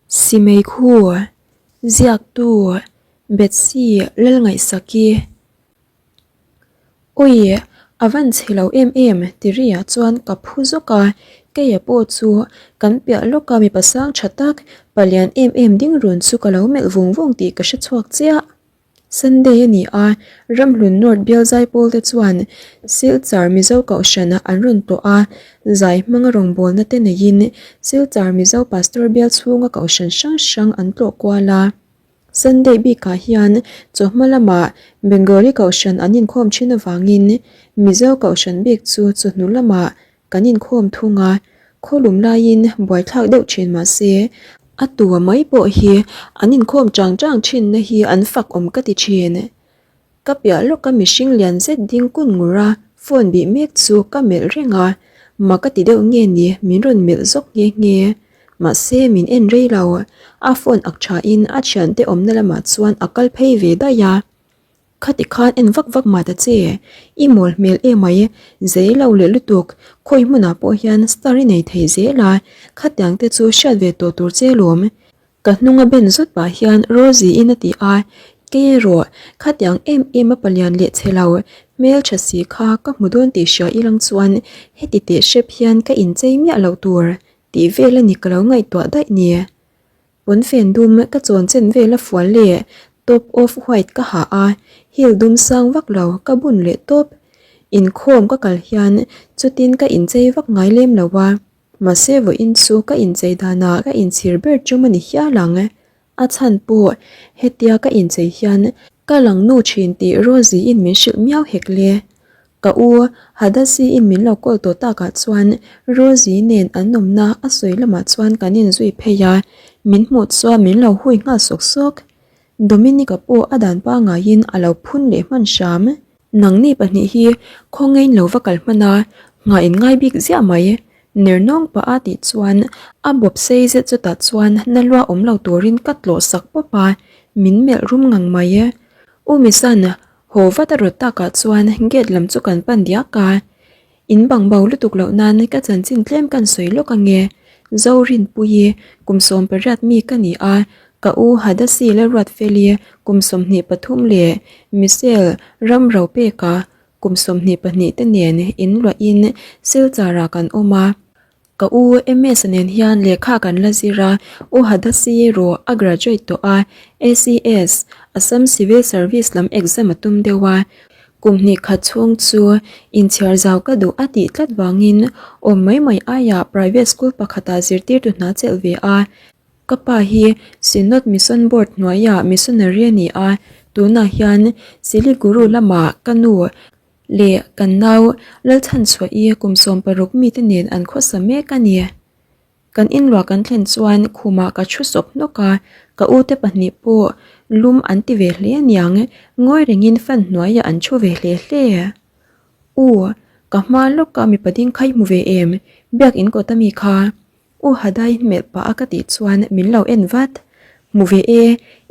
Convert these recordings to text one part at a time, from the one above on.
Simeikhu, Ziaktu, Betsy Lalngaihsaki. Awi, a van chhe lo em em ti riah chuan ka phu zawk a, keia pawh chu kan piah lawka mipa sang tha tak, palian em em ding run chu ka lo melh vung vung tih ka hre chhuak chiah. Sunday a ni a, Ramhlun North bial zaipawl te chuan Silchar Mizo Kohhranah an rawn tlawh a, zai hmanga rawngbawlna te neiin Silchar Mizo Pastor bial chhunga kohhran hrang hrang an tlawh kual a. Sunday bikah hian chawhma lamah Bengali Kohhran an inkhawm thin avangin Mizo Kohhran bik chu chawhnu lamah Kan inkhawm thung a, khawlum laiin buaithlak deuh thin mah se, a tua mai pawh hi an inkhawm chang chang thinna hi an fak awm ka ti thin. Ka piah lawka mihring lian zet ding kun ngur a phone bih mek chu ka melh reng a, mak a ti deuh nge ni min rawn melh zawk nghe nghe. Mahse min en rei lo, a phone ak thain a thiante awmna lamah chuan a kal phei ve daih a. Khati khan en vak vak mah ta che, i mawl hmel emai, zei lo leh lutuk, khawi hmunah pawh hian star i nei thei zel a, khatiang te chu hriat ve tawh tur che lawm. Ka hnung a ben zawt pah hian Rosie in a ti a, kei erawh khatiang em em a palian leh che lo, hmeltha si kha ka hmu dawn tih hria ilang chuan heti teh hrep hian ka inchei miah loh tur tih vel a ni ka lo ngaihtuah daih ni. Pawnfen dum ka chawn chen vel a fual leh top off white ka ha a, heel dum sang vak lo ka bun leh tawp. Inkhawm ka kal hian chutin ka inchei vak ngai lem lo a, mahse vawiin chu ka inchei danah ka inchhir ber tum a ni hial ang. A chhan pawh hetia ka inchei hian ka lang nu thin tih Rosie-in min hrilh miau hek le. Ka u, Hadasi-in min lo call tawh takah chuan Rosie nen an awmna a sawi lamah chuan kan inzui phei a, min hmuh chuan min lo hui nghal sawk sawk. Dominic-a pawh a dan pangaiin a lo phun leh hman hram. Nangni pahnih hi khawngain lo va kal hman a, nghah in ngai bik ziah mai. Ner nawng pah a tih chuan a bawp sei zet chutah chuan na lua awm lo turin ka tlawh sak pawp a, min melh rum ngang mai. U Misan, Haw vat a rawt takah chuan gate lam chu kan pan diak a, in bang bo lutuk loh nan ka chanchin tlem kan sawi lawk ange. Zorinpuii kum 18 mi ka ni a, ka u Hadasi Lalruatfeli kum 23 leh Michelle Ramropeka kum 22 te nen in luahin Silchar ah kan awm a. Ka u MS nen hian lehkha kan la zir a, U Hadasi erawh a graduate tawh a, ACS, Assam Civil Service lam exam a tum deuh a, kum hnih khat chhung chu inchhiar zau ka duh a tih tlat vangin awm mai mai aiah private school pakhatah zirtirtu hna chelh ve a. Ka pa hi Synod Mission Board hnuaiah missionary a ni a, tunah hian Siliguru lamah ka nu Leh kan nau Lalchhanchhuahi kum 16 mite nen an khawsa mek a ni. Kan inluah kan thlen chuan khumah ka thu sawp hnawk a, ka ute pahnih pawh lum an ti ve hle aniang, ngawi rengin fan hnuaiah an thu ve hle hle. U, ka hma lawka mipa ding kha i hmu ve em? Biakin kawta mi kha. U Hadai hmelh pah a ka tih chuan min lo en vat. Hmu ve e,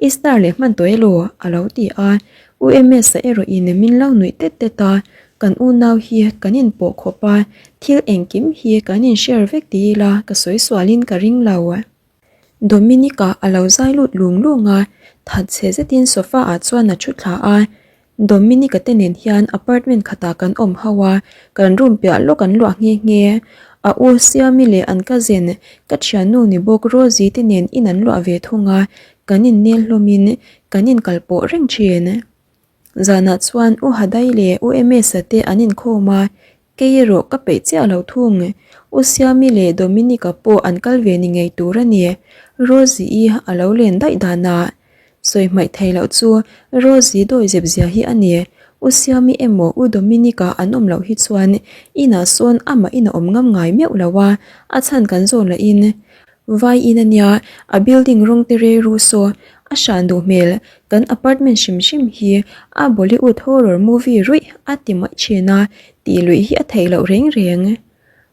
i star leh hman tawh elaw? a lo ti a. U Ms-a erawh in min lo nuih tet tet a, kan unau hi kan inpawh khawp a, thil engkim hi kan in share vek ti ila ka sawi sualin ka ring lo. Dominic-a a lo zai lut lung lung a, thatchhe zetin sofa ah chuan a thu thla a, Dominic-a te nen hian apartment khatah kan awm ho a, kan room piah lawk an luah nghe nghe. A u Siami leh an cousin, ka thiannu ni bawk Rosie te nen in an luah ve thung a, kan innel hlawmin kan inkalpawh reng thin. Zanah chuan U Hadai leh U Ms-a te an inkhawm a, Kei erawh ka peih chiah lo thung. U Siami leh Dominic-a pawh an kal ve ni ngei tur a ni. Rosie-i a lo len daih danah sawi hmaih thei loh chu Rosie dawi zep zia hi a ni. U Siami emaw U Dominic-a an awm loh hi chuan inah sawn amah in a awm ngam ngai meuh lo a, a chhan kan zawn lahin Vai in a nia, a building rawng te rei ru saw, a hran duh hmel, kan apartment hrim hrim hi a Bollywood horror movie ruih a ti mai thin a, tih luih hi a theih loh reng reng.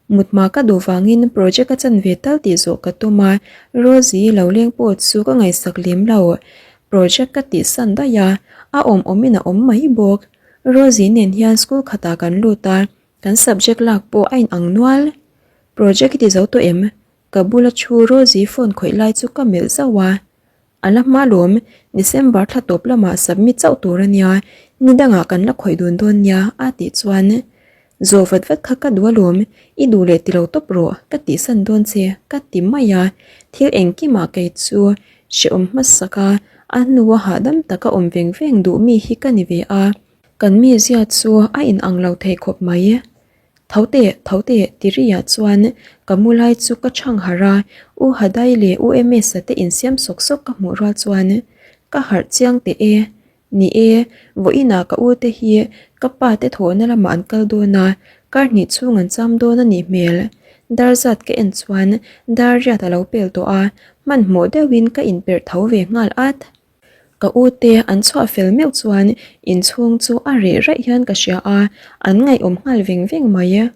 Mut hma ka duh vangin project a chan ve tal tih zawh ka tum a, Rosie lo leng pawh chu ka ngaihsak lem lo, project ka tih san daih a, a awm awmin a awm mai bawk. Rosie nen hian school khatah kan lut a, kan subject lak pawh a inang nual. Project i ti zo tawh em? Ka bula thu Rosie phone khawih lai chu ka melh zauh a. A la hma lawm, December thla tawp lamah submit chauh tur a nia, ni dangah kan la khawih dun dawn nia a tih chuan Zawh vat vat kha ka duh alawm, i duh leh ti lo tawp rawh, ka tihsan dawn che ka ti mai a, thil engkimah kei chu hrehawm hmasak a, a hnua hahdam taka awm veng veng duh mi hi ka ni ve a, kan mizia chu a inang lo thei khawp mai. Tho teh, tho teh ti riah chuan ka mu lai chu ka chhang harh a, U Hadai leh U Emesa te insiam sawk sawk ka hmuh rual chuan ka harh chiang teh e. Ni e, vawiinah ka u te hi ka pa te thawhna lamah an kal dawn a, kar hnih chhung an cham dawn a nih hmel. Dar zat ka en chuan dar riat a lo pel tawh a, hmanhmawh deuhin ka inperh tho ve nghal at. Ka u te an chhuah fel meuh chuan inchhung chu a reh raih hian ka hria a, an ngaihawm nghal veng veng mai.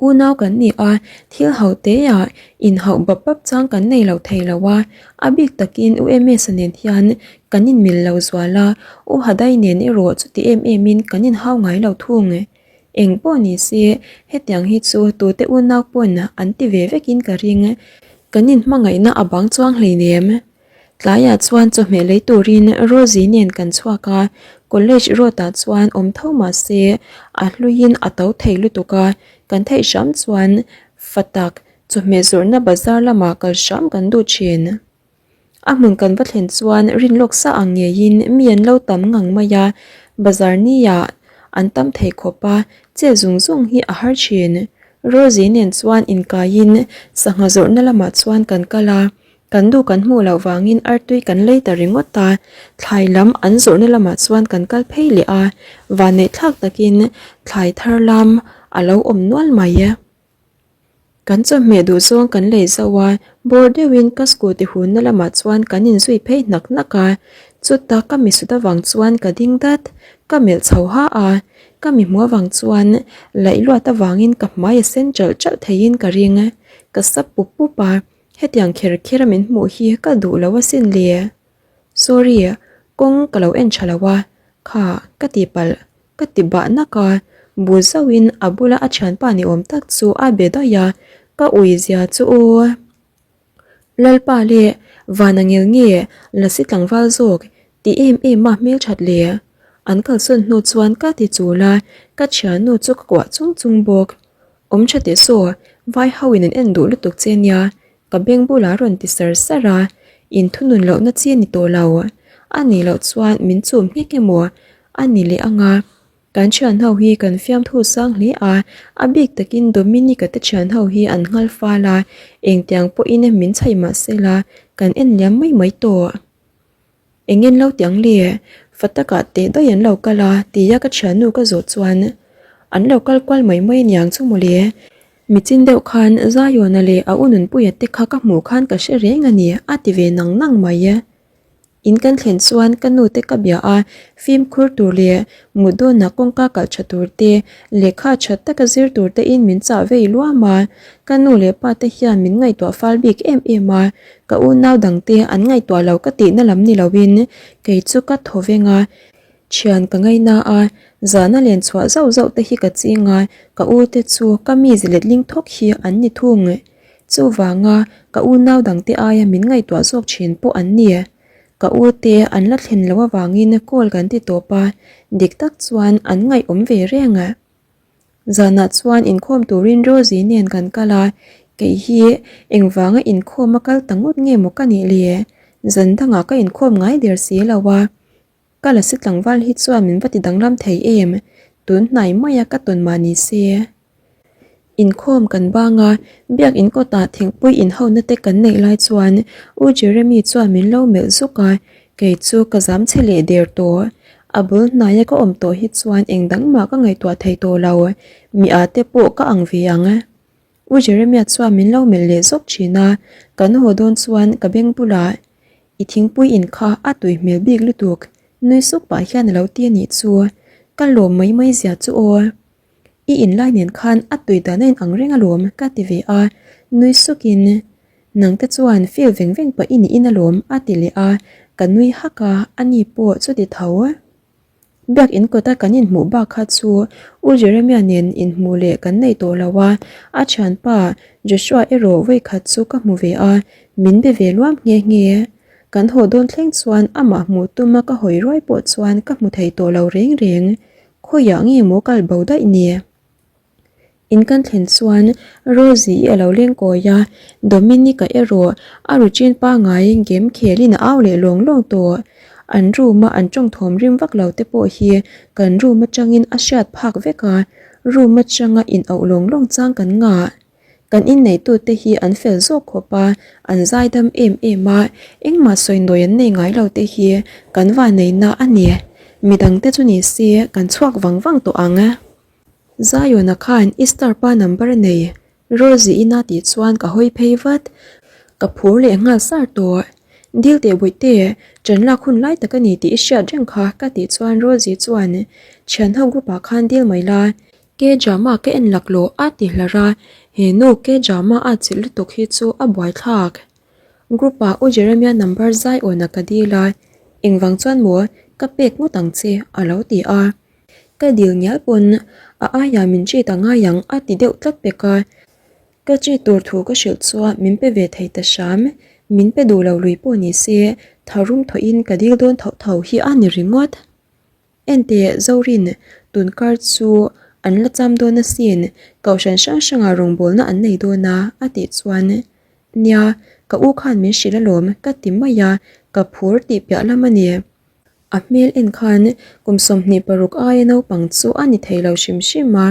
Unau kan ni a, thil hauh teah inhauh bap bap chang kan nei lo thei lo a, a bik takin U Ms-a nen hian kan inmil lo zual a, U Hadai nen erawh chuti em emin kan inhau ngai lo thung. Eng pawh ni se, hetiang hi chu tute unau pawn an ti ve vekin ka ring. Kan inhmangaihna a bang chuang hleinem. Tlaiah chuan chawhmeh lei turin Rosie nen kan chhuak a, college road ah chuan awm tho mah se a hluiin a to thei lutuk a, kan theih hram chuan fa tak chawhmeh zawrhna bazar lamah kal hram kan duh thin. A hmun kan va thlen chuan rin lawk sa ang ngeiin mi an lo tam ngang mai a, bazar nia an tam thei khawp a, chet zung zung hi a har thin. Rosie nen chuan inkaiin sangha zawrhna lamah chuan kan kal a, Kan duh kan hmuh loh vangin artui kan lei ta ringawt a, thlai lam an zawrhna lamah chuan kan kal phei leh a, vanneih thlak takin thlai thar lam a lo awm nual mai. Kan chawhmeh duh zawng kan lei zauh a, bawr deuhin ka scooty hunna lamah chuan kan inzui phei hnak hnak a, chuta ka misut avang chuan ka ding dat, ka melh chho ha a, ka mi hmuh avang chuan laih luat avangin ka hmai a sen ṭalh ṭalh theiin ka ring, ka sap pup pup a. Hetiang kher kher a min hmuh hi ka duh lo asin le. Sorry, kawng ka lo en tha lo a, kha ka ti palh, ka ti bah nak a, bu zauhin a bula a thianpa ni awm tak chu a be daih a, ka ui zia chu aw. Lalpa leh Vana ngel nge Lasi tlangval zawk ti em em a hmelthat le. An kalsawn hnu chuan ka ti chul a, ka thiannu chu ka kuah chung chung bawk. Awm tha teh saw, vai ho in an en duh lutuk che nia, ka beng bulah rawn ti sar sar a, in thunun lohna chi a ni tawh lo. A nih loh chuan min chum nghek emaw a ni leh ang a. Kan thian ho hi kan fiamthu sang hle a, a bik takin Dominic-a te thian ho hi an nghal fal a, engtiang pawhin min chhaih mah sela kan en liam mai mai tawh. Engin lo ti ang le? Fa takah teh daih an lo kal a tia ka thiannu ka zawh chuan an lo kal kual mai mai aniang chu mawle. Michin deuh khan Zaiawna leh a u Nunpuia te kha ka hmuh khan ka hre reng a ni a ti ve nang nang mai. In kan thlen chuan ka nu te ka bia a, fimkhur tur leh mut dawnah kawngka kalh tha tur te, lehkha tha taka zir tur te in min chah vei luam a. Ka nu leh pa te hian min ngaihtuah fal bik em em a, Ka unau dangte an ngaihtuah lo ka tihna lam ni loin kei chu ka thaw veng a, thian ka ngaina a, zahna len chhuah zauh zauh te hi ka ching a, ka u te chu ka mi ziletling thawk hi an ni thung. Chuvanga ka unau dangte aia min ngaihtuah zawk thin pawh an ni. Ka u te an la thlen loh avangin call kan ti tawp a, dik tak chuan an ngaihawm ve reng. Zanah chuan inkhawm turin Rosie nen kan kal a, kei hi engvanga inkhawm a kal ta ngawt nge maw ka nih le? Zan dangah ka inkhawm ngai der si lo a, ka lasi tlangval hi chuan min va ti danglam thei em? Tun hnai maia ka tawn mah ni se. Inkhawm kan bang a, biak in kawtah thingpui inhona te kan neih lai chuan U Jeremy chuan min lo melh zuk a, kei chu ka zam che leh der tawh. A bul hnaia ka awm tawh hi chuan eng dang mah ka ngaihtuah thei tawh lo, mi ah te pawh ka ang ve ang. U Jeremia chuan min lo melh leh zawk thin a, kan haw dawn chuan ka beng bulah I thingpui in kha a tui hmel bik lutuk, nui suk pah hian a lo ti a nih chu, ka lawm mai mai zia chu aw. I inlai nen khan a tui dan a inang reng alawm ka ti ve a, nui sukin Nangte chuan feel veng veng pah i niin alawm a ti leh a, ka nui hak a, ani pawh chuti tho. Biakinn kawta kan inhmuh bak kha chu U Jeremia nen inhmuh leh kan nei tawh lo a, a thianpa Joshua erawh vawikhat chu ka hmu ve a, min be ve luam nghe nghe. Kan haw dawn thleng chuan amah hmuh tuma ka hawi ruai pawh chuan ka hmu thei tawh lo reng reng. Khawiah nge maw kal bo daih ni? In kan thlen chuan Rosie-i a lo leng kawi a, Dominic-a erawh a routine pangngai game khelin a au leh lawng lawng tawh. An room a an tawngthawm rim vak lo te pawh hi kan room atangin a hriat phak vek a, room atanga in auh lawng lawng chang kan ngah. Kan inneitute hi an fel zawk khawp a, an zaidam em em a, engmah sawi nawi an nei ngai lo te hi kan vanneihna a ni. Midangte chu ni se kan chhuak vang vang tawh ang. Zion-a khan i star pa number a nei, Rosie ina tih chuan ka hawi phei vat. Ka phur leh nghal sar tawh. Dil teh Bawihte, ṭan lak hun lai tak a ni tih i hriat reng kha ka tih chuan Rosie chuan thianho group ah khan dil mai la, K-drama ka en laklawh a ti hlar a, he nu K-drama a chilh lutuk hi chu a buaithlak. Group ah U Jeremia number Zion-a ka dil a, engvang chuan maw ka pek ngawt ang che a lo ti a. Ka dil ngial pawn a aiah min treat a ngai ang a ti deuh tlat pek a, ka treat tur thu ka hrilh chuan min pe ve thei ta hram, min pe duh lo lui pawh ni se tharum thawhin ka dil dawn tho tho hi a ni ringawt. Enteh Zorin tunkar chu an la cham dawn asin, kohhran hrang hrangah rawngbawlna an nei dawn a a tih chuan nia ka u khan min hrilh alawm ka ti mai a, ka phur tih piah lam a ni. A hmel en khan kum 26 aia naupang chu a ni thei lo hrim hrim a,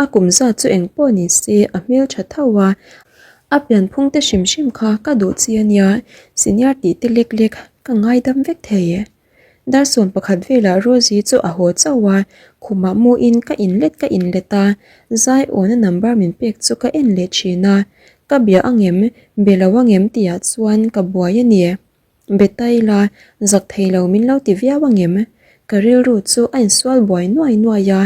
a kum zat chu eng pawh ni se a hmel tha tho a, a pianphung te hrim hrim kha ka duh chi a nia, senior tih te lek lek ka ngaidam vek thei. Dar 11 velah Rosie chu a haw chauh a, khumah muin ka inlet ka inlet a, zai awna number min pek chu ka en leh thin a, ka bia angem, be lo angem tihah chuan ka buai a ni. Be ta ila, zak thei lo min lo ti viau angem? Ka rilru chu a insual buai nuai nuai a,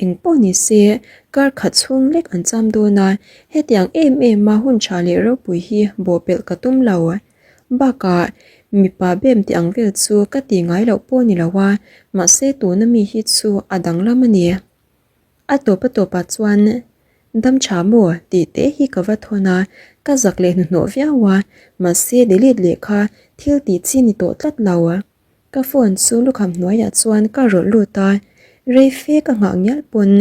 eng pawh ni se, kar khat chhung lek an cham dawn a, hetiang em em a hun tha leh ropui hi bawhpelh ka tum lo. Bakah, mipa bem tih ang vel chu ka ti ngai loh pawh ni lo a, mahse tuna mi hi chu a danglam a ni. A tawp a tawpah chuan dam tha maw tih te hi ka va thawn a, ka zak leh hnuhnawh viau a, mahse delete leh kha thil tih chi ni tawh tlat lo. Ka phone chu lukham hnuaiah chuan ka rawlh lut a, rei fe ka nghah ngial pawn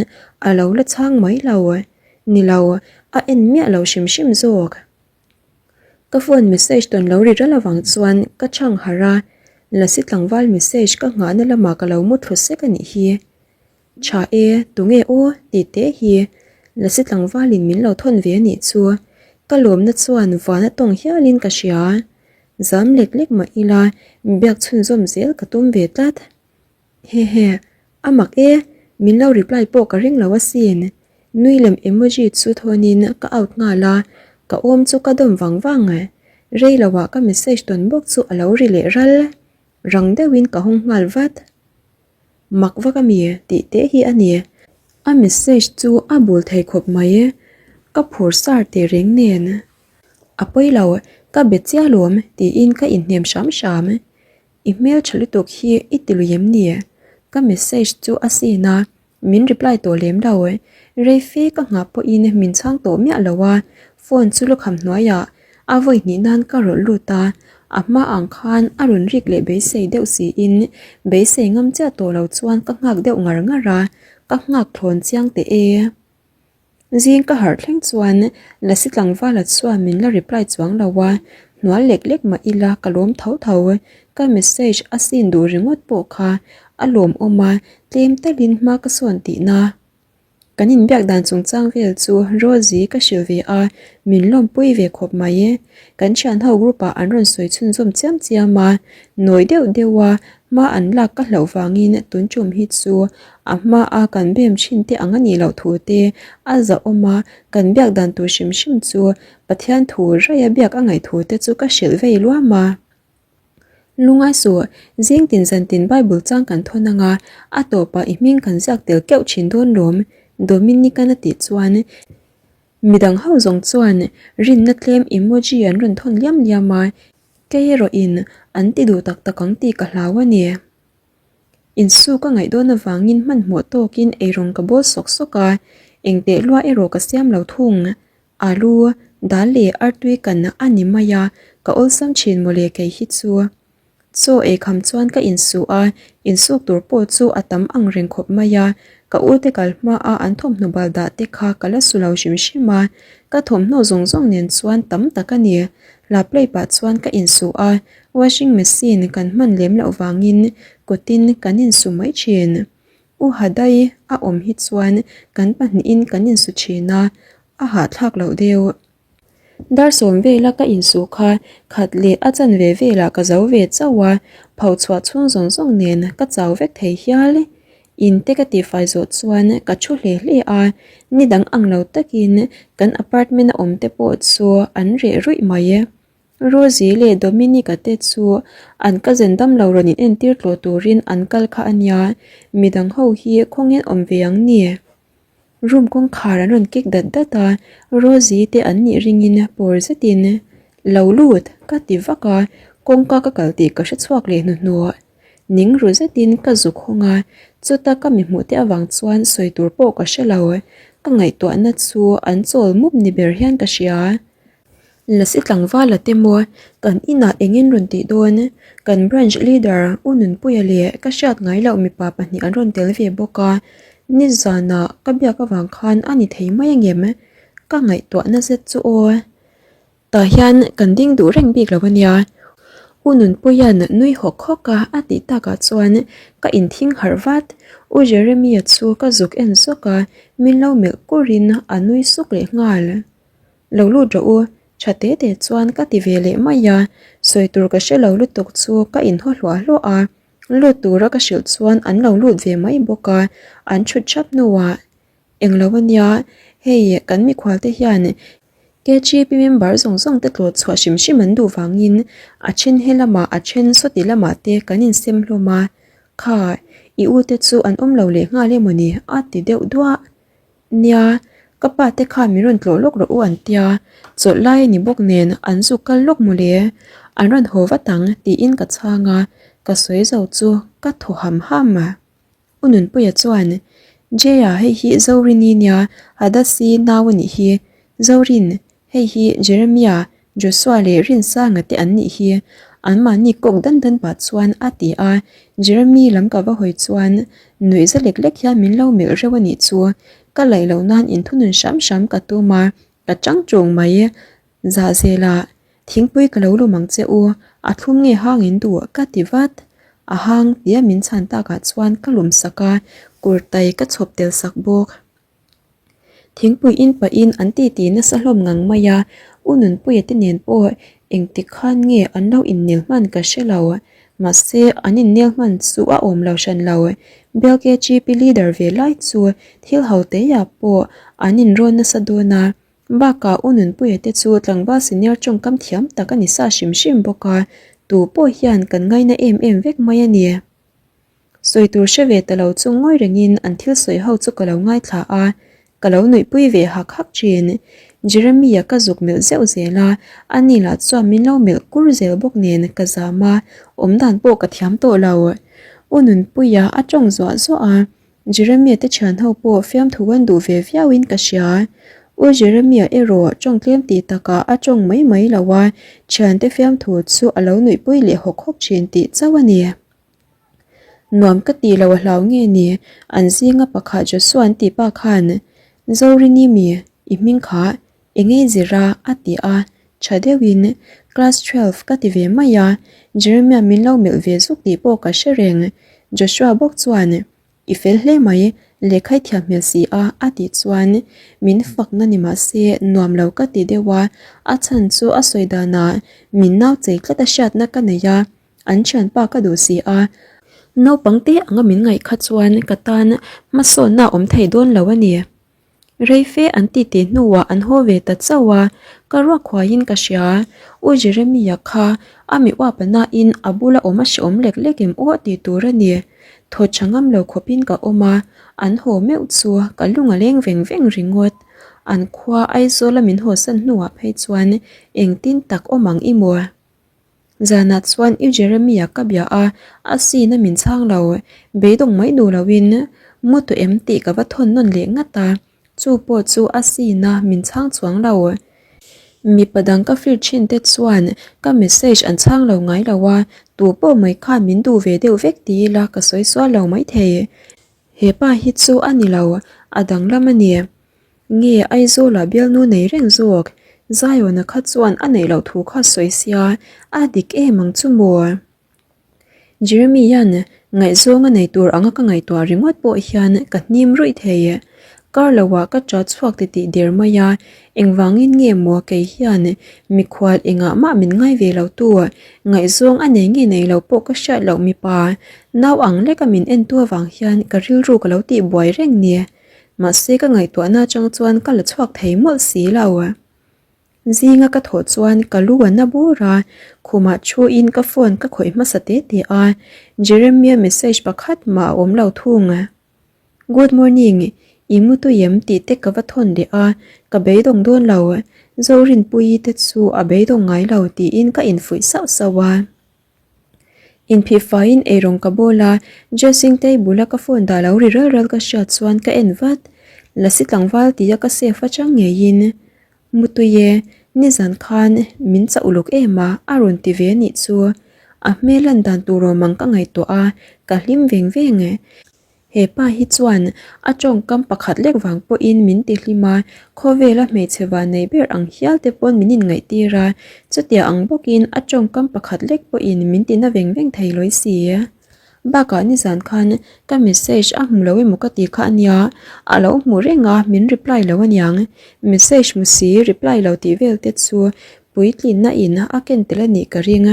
a lo la chhang mai lo. Ni lo, a en miah lo hrim hrim zawk. Ka phone message tawn lo ri ral avang chuan ka chhang harh a, Lasi tlangval message ka nghahna lamah ka lo muthlu sek a nih hi. Tha e, tunge aw? tih te hi Lasi tlangvalin min lo thawn ve a nih chu. Ka lawmna chuan van a tawng hialin ka hria. Zam lek lek mah ila biak chhunzawm zel ka tum ve tlat. Hehe, a mak e, min lo reply pawh ka ring lo asin. Nui lem emoji chu thawnin ka out nghal a, ka awm chu ka dawm vang vang. Rei loah ka message tawn bawk chu a lo ri leh ral. Rang deuhin ka hawng nghal vat. Mak vak a mi tih teh hi a ni. A message chu a bul thei khawp mai. Ka phur sar teh reng nen. A pawi lo, ka be chiah lawm tiin ka inhnem hram hram. I hmel tha lutuk hi i ti lui em ni? Ka message chu a sin a, Min reply tawh lem lo. Rei fe ka nghah pawhin min chhang tawh miah lo a, phone chu lukham hnuaiah a vawi hnih nan ka rawlh lut a, a hma ang khan a rawn rik leh beisei deuh siin beisei ngam chiah tawh lo chuan ka nghak deuh ngar ngar a, ka nghak thlawn chiang teh e. Zing ka harh thleng chuan Lasi tlangvala chuan min la reply chuang lo a, hnual lek lek mah ila ka lawm tho tho. Ka message a sin duh ringawt pawh kha a lawmawm a, tlem talin hma ka sawn tihna. Kan inbiak dan chungchang vel chu Rosie ka hrilh ve a, min lawmpui ve khawp mai. Kan thianho group ah an rawn sawi chhunzawm chiam chiam a, nawi deuh deuh a hma an lak ka hlauh vangin tun tum hi chu a hma a kan bem thin te ang a nih loh thu te a zahawm a, kan biak dan tur hrim hrim chu Pathian thu raia biak a ngaih thu te chu ka hrilh vei luam a. Lungai suh, zing tin zan tin Bible chang kan thawn ang a, a tawpah i hming kan ziak tel keuh thin dawn lawm, Dominic-an a tih chuan Midang ho zawng chuan rinna tlem emoji an rawn thawn liam liam a, kei erawhin an ti duh tak tak ang tih ka hlau a ni. Insu ka ngaih dawn avangin hmanhmawh tawkin eirawng ka bawl sawk sawk a, engteh lua erawh ka siam lo thung. Alu, dal leh artui kan a ni mai a, ka awlsam thin mawle kei hi chu. Chaw eikham chuan ka insuh a, insuk tur pawh chu a tam ang reng khawp mai a, ka ute kal hma a an thawmhnaw bal dah te kha ka la su lo hrim hrim a, ka thawmhnaw zawng zawng nen chuan tam tak a ni. Hla play pah chuan ka insuh a, washing machine kan hman lem loh vangin kutin kan insu mai thin. U Hadai a awm hi chuan kan pahnihin kan insu thin a, a hahthlak loh deuh. Dar sawm vela ka insuh kha khat leh a chanve velah ka zo ve chauh a, pho chhuah chhung zawng zawng nen ka chau vek thei hial. In te ka tihfai zawh chuan ka thu hle hle a, ni dang ang lo takin kan apartment a awm te pawh chu an reh ruih mai. Rosie leh Dominic-a te chu an cousin damlo rawn in entir tlawh turin an kal kha a nia, midang ho hi khawngin awm ve ang ni. Room kawngkhar an rawn kik dat dat a, Rosie te an nih ringin pawr zetin, Lo lut! ka ti vak a, kawngka ka kal tih ka hre chhuak leh hnuhnawh. Ning ru zetin ka zuk hawng a, chuta ka mi hmuh te avang chuan sawi tur pawh ka hre lo. Ka ngaihtuahna chu an chawl mup ni ber hian ka hria. Lasi tlangvala te maw kan inah engin rawn tih dawn? Kan branch leader U Nunpuia leh ka hriat ngai loh mipa pahnih an rawn tel ve bawk a, nizanah ka biak avang khan a ni thei mai angem? Ka ngaihtuahna zet chu aw. Tah hian kan ding duh reng bik lo a nia. U Nunpuia'n nui hawk hawk a a tih takah chuan ka inthing harh vat. U Jeremy-a chu ka zuk en zawk a, min lo melh kurin a nui suk leh nghal. Lo lut rawh u, tha te te chuan ka ti ve leh mai a, sawi tur ka hre lo lutuk chu ka inhaw hluah hluah a, lut tura ka hrilh chuan an lo lut ve mai bawk a, an thut thap hnuah Englo a nia, hei kan mikhual te hian KGP member zawng zawng te tlawt chhuah hrim hrim an duh vangin a then he lamah a then sawti lamah te kan insem hlawm a, kha i u te chu an awm lo leh nghal emaw ni a ti deuh duah. Nia, ka pa te khan min rawn tlawh lawk rawh u an tia, chawlh lai a ni bawk nen an zuk kal lawk mawle, an rawn haw vat ang tiin ka chhang a, ka sawi zo chu ka thaw ham ham a. U Nunpuia chuan, Jaya hei hi Zorini nia, Hadasi nau a nih hi. Zorin, hei hi Jeremia, Joshua leh Rinsanga te an nih hi. Anmahni kawk dan dan pah chuan a ti a, Jeremy lam ka va hawi chuan nuih za lek lek hian min lo melh reuh a nih chu. Ka laih loh nan inthunun hram hram ka tum a, ka chang ṭung mai. Zahzela, thingpui ka lo lum ang che u, a thlum nge hang in duh ka ti vat. A hang tia min chhan takah chuan ka lum sak a, kurtai ka chhawp tel sak bawk. Thingpui in pahin an titi nasa hlawm ngang mai a, U Nunpuia te nen pawh engtik khan nge an lo innel hman ka hre lo. Mahse, an innel hman chu a awm lo hran lo. Bial KGP leader ve lai chu thil ho teiah pawh an inrawn nasa dawn a, Bakah U Nunpuia te chu tlangval senior tawngkam thiam tak a ni sa hrim hrim bawk a, tu pawh hian kan ngaina em em vek mai a ni. Sawi tur hre ve ta lo chu ngawi rengin an thil sawi ho chu ka lo ngaithla a, ka lo nuihpui ve hak hak thin. Jeremy-a ka zuk melh zeuh zel a, ani lah chuan min lo melh kur zel bawk nen ka zam a, awmdan pawh ka thiam tawh lo. U Nunpuia a tawng zuah zuah a, Jeremia te thian ho pawh fiamthu an duh ve viauin ka hria. U Jeremia erawh tawng tlem tih takah a tawng mai mai lo a, thiante fiamthu chu a lo nuihpui leh hawk hawk thin tih chauh a ni. Nuam ka tih lo a hlau nge ni, an zinga pakhat Joshua an tih pa khan, Zorini mi, i hming kha eng ei zir a? a ti a, tha deuhin class 12 ka ti ve mai a, Jeremia min lo melh ve zuk tih pawh ka hre reng. Joshua bawk chuan, I fel hle mai, lehkha i thiam hmel si a a tih chuan min fakna ni mah se nuam lo ka ti deuh a, a chhan chu a sawi danah min nau chei tlat a hriatna ka nei a, an thianpa ka duh si a, naupang te anga min ngaih kha chuan ka tan hmasawnna a awm thei dawn lo a ni. Rei fe an titi hnuah an haw ve ta chauh a, ka ruak huaiin ka hria. U Jeremia kha a mi uapa nain a bula awm a hreawm lek lek em aw tih tur a ni. Thaw tha ngam lo khawpin ka awm a, an haw meuh chu ka lung a leng veng veng ringawt. An khua Aizawla min hawsan hnuah phei chuan engtin tak awm ang i maw? Zanah chuan U Jeremy-a ka bia a, a sin a min chhang lo. Beidawng mai duh loin mu tawh em tih ka va thawn nawn leh ngat a, chu pawh chu a sin a min chhang chuang lo. Mipa dang ka fir thin te chuan ka message an chhang lo ngai lo a, tu pawh mai khan min duh ve deuh vek ti ila ka sawi sual lo maithei. He pa hi chu a ni lo, a danglam a ni. Nge Aizawlah bialnu nei reng zawk? Zion-a kha chuan a neih loh thu kha sawi sia, a dik em ang chu maw? Jeremy-a'n ngaihzawng a nei tur anga ka ngaihtuah ringawt pawh hian ka hnim ruih thei. Kar loah ka ṭah chhuak titih der mai a, engvangin nge maw kei hian mikhual engah mah min ngai ve lo tu, ngaihzawng a nei nge nei lo pawh ka hriat loh mipa nau ang leka min entu avang hian ka rilru ka lo tihbuai reng ni. Mahse ka ngaihtuahna atang chuan ka la chhuak thei mawlh si lo. Zinga ka thawh chuan ka lu a na bur a, khumah thuin ka phone ka khawih hmasa te te a, Jeremia message pakhat mah a awm lo thung. Good morning, i mu tui em tih te ka va thawn leh a, ka beidawng dawn lo, Zorinpuii te chu a beidawng ngai lo tiin ka infuih sauh sauh a. Inphih faiin eirawng ka bawl a, dressing table a ka phone dah lo ri ral ral ka hriat chuan ka en vat. Lasi tlangval tia ka save atang ngeiin, Mutui e, nizan khan min chauh uluk em a, a rawn ti ve anih chu. A hmel lan dan tur awm ang ka ngaihtuah a, ka hlim veng veng e. He pa hi chuan a tawngkam pakhat lek vang pawhin min ti hlim a, khawvela hmeichhe vannei ber ang hial te pawn min inngaihtir a, chutia ang bawkin a tawngkam pakhat lek pawhin min ti na veng veng thei lawi si. Bakah nizan khan ka message a hmu lo emaw ka ti kha ania, a lo hmu reng a min reply lo aniang, message hmu si reply lo tih vel te chu puitlinna in a ken tel anih ka ring.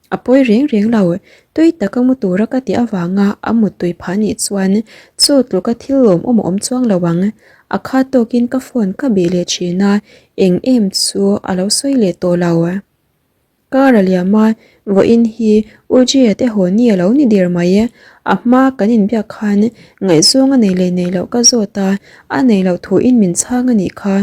A pawi reng reng lo, tui taka mu tura ka tih avanga a muttui phah nih chuan chu tluka thil lawmawm a awm chuang lo ang. A khat tawkin ka phone ka bih leh thin a, eng em chu a lo sawi leh tawh lo. Car a liam a, vawiin hi U Jia te haw ni a lo ni der mai. A hma kan inbiak khan ngaihzawng a nei leh nei loh ka zawt a, a nei loh thuin min chhang a nih kha.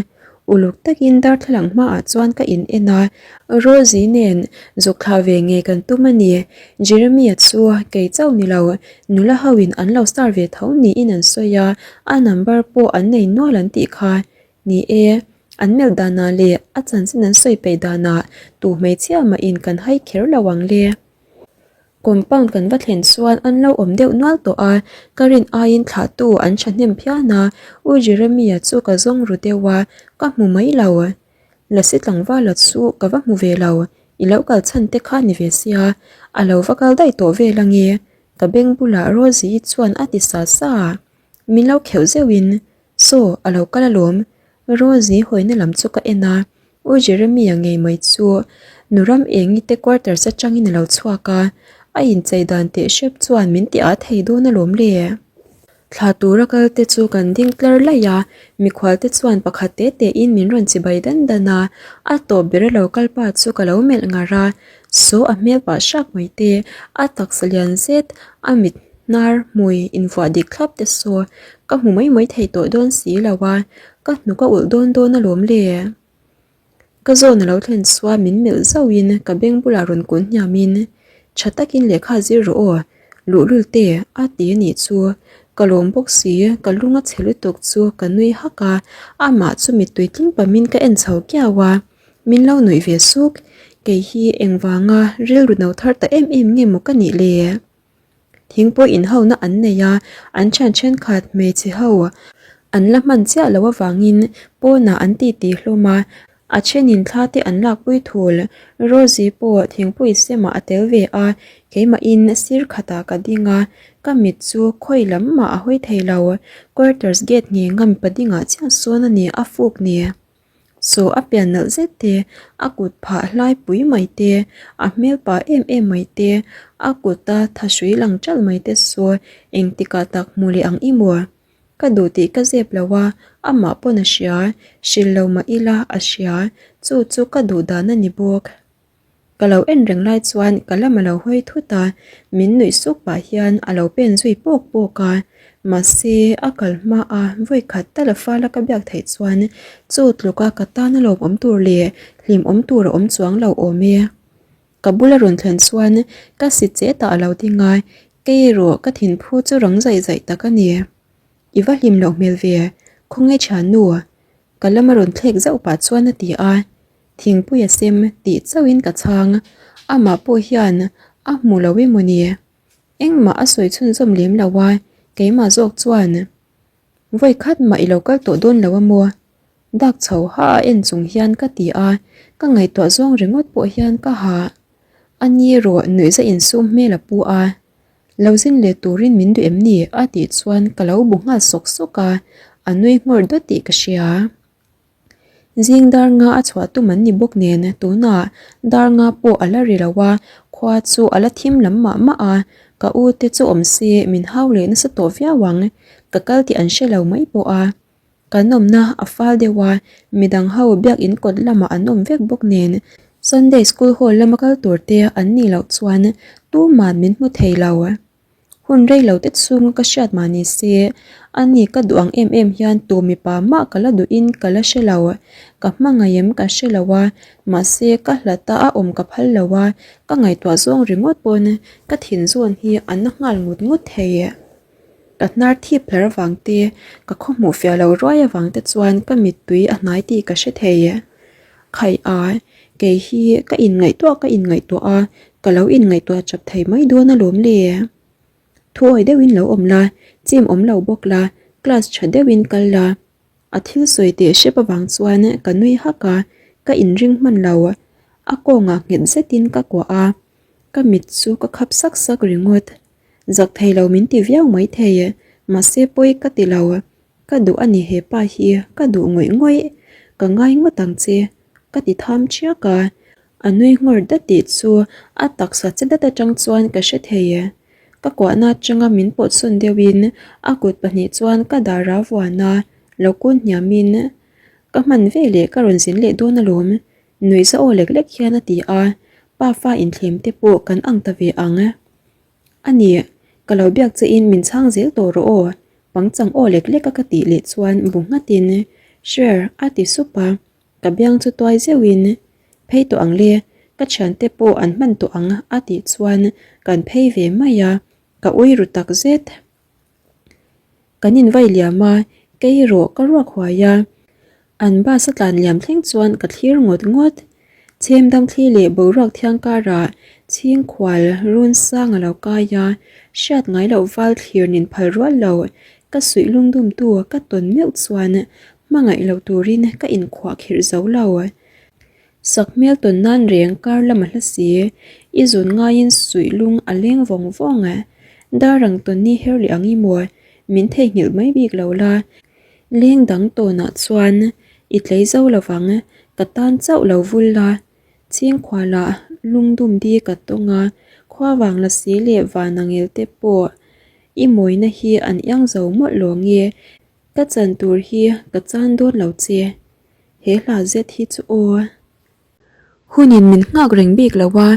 Uluk takin darthlalang hmaah chuan ka in en a, Rosie nen zuk thlah ve ngei kan tum a ni. Jeremy-a chu kei chauh ni lo, nula ho in an lo star ve tho niin an sawi a, a number pawh an nei nual an tih kha. Ni e, an melh danah leh a chanchin an sawi peih danah tu hmeichhia mah in kan hai kher lo ang le. Compound kan va thlen chuan an lo awm deuh nual tawh a, ka rin aiin thlahtu an thahnem phian a, U Jeremy-a chu ka zawng ru deuh a, ka hmu mai lo. Lasi tlangvala chu ka va hmu ve lo, i lo kal chhan te kha ni ve sia, a lo va kal daih tawh vel ange, ka beng bulah Rosie-i chuan a ti sa sa a, min lo kheuh zeuhin, Saw, a lo kal alawm, Rosie hawina lam chu ka en a, U Jeremy-a ngei mai chu Nuram Engi te quarters atangin a lo chhuak a, a inchei dan teh hrep chuan min ti ah thei dawn alawm le. Thla tura kal te chu kan ding tlar laih a, mikhual te chuan pakhat te te in min rawn chibai dan dan a, a tawp ber a lo kal pa chu ka lo melh ngar a, saw a hmel pah hrak mai te, a taksa lian zet, a mit hnar hmui invuah dik thlap te saw ka hmu mai mai thei tawh dawn si lo a, Ka hnuk a ulh dawn dawn alawm le. Ka zawn a lo thlen chuan min melh zauhin ka beng bulah rawn kun hniamin tha takin lehkha zir rawh aw, luhlul te a ti a nih chu. Ka lawm bawk si, ka lung a chhe lutuk chu ka nui hak a, amah chu mittui tling pamin ka en chho kiau a, min lo nuih ve suk. Kei hi engvanga rilru no thar ta em em nge maw ka nih le? Thingpui inhona an nei a, an thian thenkhat hmeichhe ho an la hman chiah loh avangin pawnah an titi hlawm a, a thenin thla te an lakpui thul. Rosie pawh thingpui semah a tel ve a, keimahin sir khatah ka ding a, ka mit chu khawi lam mah a hawi thei lo. Quarters gate nghenga mipa dingah chiah sawn a ni a fuk ni. Saw a pian nalh zet te, a kut phah hlai pui mai te, a hmel pa em em mai te, a kuta thahrui lang ṭalh mai te saw engtikah tak hmu leh ang i maw? Ka duh tih ka zep lo a, amah pawn a hria, hrilh lo mah ila a hria, chu chu ka duh dan a ni bawk. Ka lo en reng lai chuan ka lam a lo hawi thut a, min nuih suk pah hian a lo pen zui pawk pawk a. Mahse, a kal hma a vawi khat tal a fal a ka biak theih chuan chu tluka ka tan a lawmawm tur leh hlimawm tur a awm chuang lo awm e. Ka bula rawn thlen chuan ka si chet ah a lo ding a, kei erawh ka thinphu chu rang zaih zaih tak a ni. I va hlim loh hmel ve, khawnge thiannu? Ka lama rawn thlek zauh pah chuan a ti a, thingpui a sem tih chauhin ka chhang, amah pawh hian a hmu lo emaw ni? Engmah a sawi chhunzawm lem lo a, keimah zawk chuan vawi khat mah i lo kal tawh dawn lo a maw? Dak chho ha a en chung hian ka ti a, ka ngaihtuah zawng ringawt pawh hian ka ha. A ni erawh nuihza insum hmel a pu a, Lo zin leh turin min duh em ni? a tih chuan ka lo bu nghal sawk sawk a, a nui nghawr dawt tih ka hria. Zing dar nga a chhuah tum an ni bawk nen tunah dar nga pawh a la ri lo a, khua chu a la thim lam mah mah a, ka u te chu awm se min hau leh nasa tawh viau ang, ka kal tih an hre lo mai pawh a. Kan awmna a fal deuh a, midang ho biakin kawt lamah an awm vek bawk nen Sunday school hall lama kal tur te an nih loh chuan tuman min hmu thei lo. Hun rei lo te chhunga ka hriat mah ni se, a ni ka duh ang em em hian tu mipa mah ka la duhin ka la hre lo. Ka hmangaih em ka hre lo a, mahse ka hlat a a awm ka phal lo a, ka ngaihtuah zawng ringawt pawn ka thin zawn hi a na nghal ngut ngut thei. Ka hnar thip hlar avang te, ka khaw hmuh fiah lo ruai avang te chuan ka mittui a hnai tih ka hre thei. Khaih a, kei hi ka inngaihtuah ka inngaihtuah a, ka lo inngaihtuah chap thei mai dawn alawm le. Thuawi deuhin lo awm la, chim awm lo bawk la, class tha deuhin kal la. A thil sawi teh hrep avang chuan ka nui hak a, ka inring hman lo. A kawngah nghet zetin ka kuah a, ka mit chu ka khap sak sak ringawt. Zak thei lo min ti viau mai thei, mahse pawi ka ti lo. Ka duh a ni hepa hi, ka duh ngawih ngawih. Ka ngai ngawt ang che, ka ti tham chiak a. A nui nghawr dat tih chu a taksa che dat atang chuan ka hre thei. Ka kuahna atanga min pawt sawn deuhin a kut pahnih chuan ka dar a vuan a, lo kun hniamin ka hman veleh ka rawn zin leh dawn alawm. Nuihza aw lek lek hian a ti a, pa fa inthlem te pawh kan ang ta ve ang. A ni, ka lo biak che in min chhang zel tawh rawh aw, pangchang aw lek lek a ka tih leh chuan bu nghat in, Sure a ti sup a, ka biang chu tuai zeuh in, Phei tawh ang le, ka thiante pawh an hman tawh ang a tih chuan kan phei ve mai a, ka ui ru tak zet. Kan invai liam a, kei erawh ka ruak huai a. An bus a tlan liam thleng chuan ka thlir ngawt ngawt. Chhem damthli leh boruak thiang karah chhingkhual run sang a lo kai a, hriat ngai loh val thlir nin phal rual lo ka suih lungdumtu ka tawn meuh chuan hmangaih loh turin ka inkhuah khirh zo lo. Sak hmel tawn nan reng kar lama hla si, i zun ngaiin suih lung a leng vawng vawng a. Dar ang tawn ni her leh ang i maw, min theihnghilh mai bik lo la. Leng dang tawnah chuan i tlei zo lovang, ka tan chauh lo vul la. Chhingkhualah lungdum di ka tawng a, khua vang la si leh van ang el te pawh i mawina hi an iang zo mawlh lo nge, ka chan tur hi ka chan dawn lo che. He hla zet hi chu aw. Hunin min nghak reng bik lo a,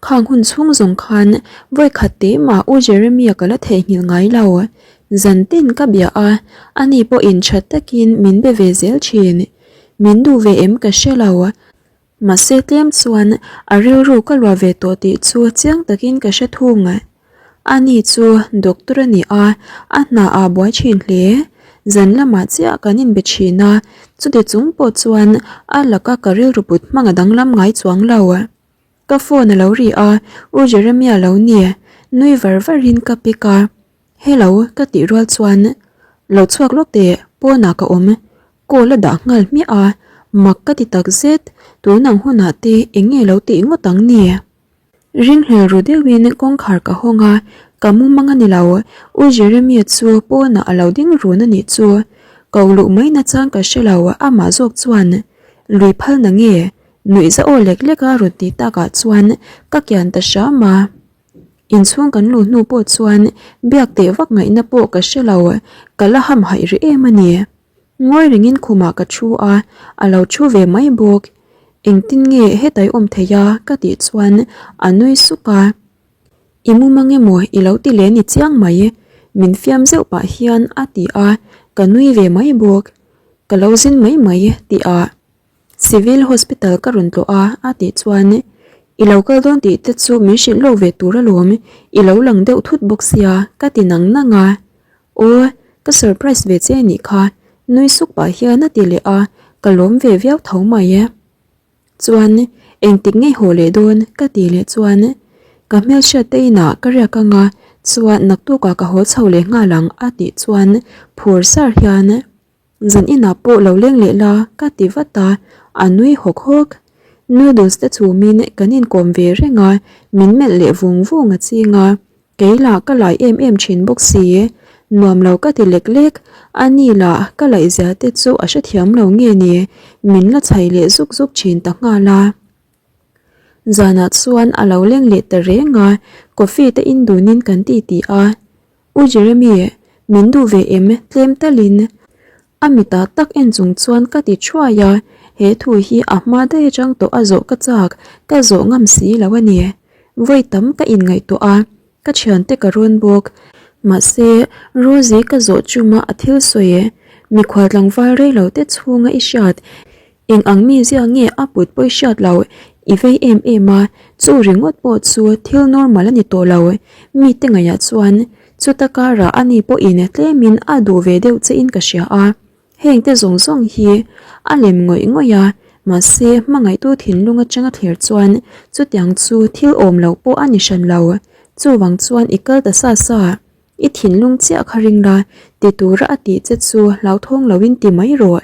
khang hun chhung zawng khan vawi khat te mah U Jeremia ka la theihnghilh ngai lo. Zan tin ka bia a, ani pawhin tha takin min be ve zel thin. Min duh ve em ka hre lo. Mahse tlem chuan a rilru ka luah ve tawh tih chu chiang takin ka hre thung. Ani chu doctor a ni a, a hna ah buai thin hle. Zan lamah chiah kan inbe thin a, chuti chung pawh chuan a laka ka rilru put hmang a danglam ngai chuang lo. Ka phone a lo ri a, U Jeremia lo ni, nui var varin ka pick a. Hello ka tih rual chuan lo chhuak lawk teh pawnah ka awm call a dah nghal hmiah a, mak ka ti tak zet, tun ang hunah te eng nge lo tih ngawt ang ni? Ringhlel ru deuhin kawngkhar ka hawng a, ka mumang a ni lo, U Jeremia chu pawnah a lo ding run a nih chu. Ko luh mai nachang ka hre lo, amah zawk chuan lui phal na nge? Nuih za aw lek lek a rawn ti takah chuan ka kian ta hram a. Inchhung kan luh hnu pawh chuan biak teh vak ngaihna pawh ka hre lo, ka la hamhaih rih em a ni. Ngawi rengin khumah ka thu a, a lo thu ve mai bawk. Engtin nge hetai awm thei a ka tih chuan a nui suk a. I mumang emaw i lo ti leh ni chiang mai, min fiam zeuh pah hian a ti a, ka nui ve mai bawk. Ka lo zin mai mai tih ah Civil Hospital ka rawn tlawh a a tih chuan. I lo kal dawn tih te chu min hrilh lawk ve tur alawm, i lo lang deuh thut bawk sia ka ti nang nang a. Aw, ka surprise ve che anih kha, nui suk pah hian a ti leh a, ka lawm ve viau tho mai e. Chuan, engtik ngei haw leh dawn ka ti leh chuan, ka hmelhriat te inah ka riak anga chuan naktukah ka haw chho leh nghal ang a tih chuan phur sar hian, Zan inah pawh lo leng leh la ka ti vat a, a nui hawk hawk. Noodles te chhumin kan inkawm ve reng a, min melh leh vung vung a ching a. Kei lah ka lai em em thin bawk si. Nuam lo ka ti lek lek, a ni lah ka laihzia te chu a hrethiam lo nge ni, min la chhai leh zuk zuk thin ta nghal a. Zanah chuan a lo leng leh ta reng a, coffee te in dunin kan ti ti a. U Jeremy, min duh ve em? Tlem talin a mitah tak en chung chuan ka ti thuai a, he thu hi a hma daih atang tawh a zawh ka chak, ka zawh ngam si lo a ni. Vawi tam ka inngaihtuah a, ka thiante ka rawn bawk. Mahse, Rosie ka zawh chuma a thil sawi e, mikhual tlangval rei lo te chhunga i hriat Eng ang mi zia nge a put pawh i hriat lo, i vei em em a, chu ringawt pawh chu thil normal a ni tawh lo. Mite ngaihah chuan chuta karah a ni pawhin tlemin a duh ve deuh che in ka hria a, heng te zawng zawng hi a lem ngawih ngawih a, mahse hmangaihtu thinlung atanga thlir chuan chutiang chu thil awm lo pawh a ni hran lo. Chuvang chuan i kal ta sa sa. I thinlung chiah kha ring la, ti tura a tih che chu hlauthawng loin ti mai rawh,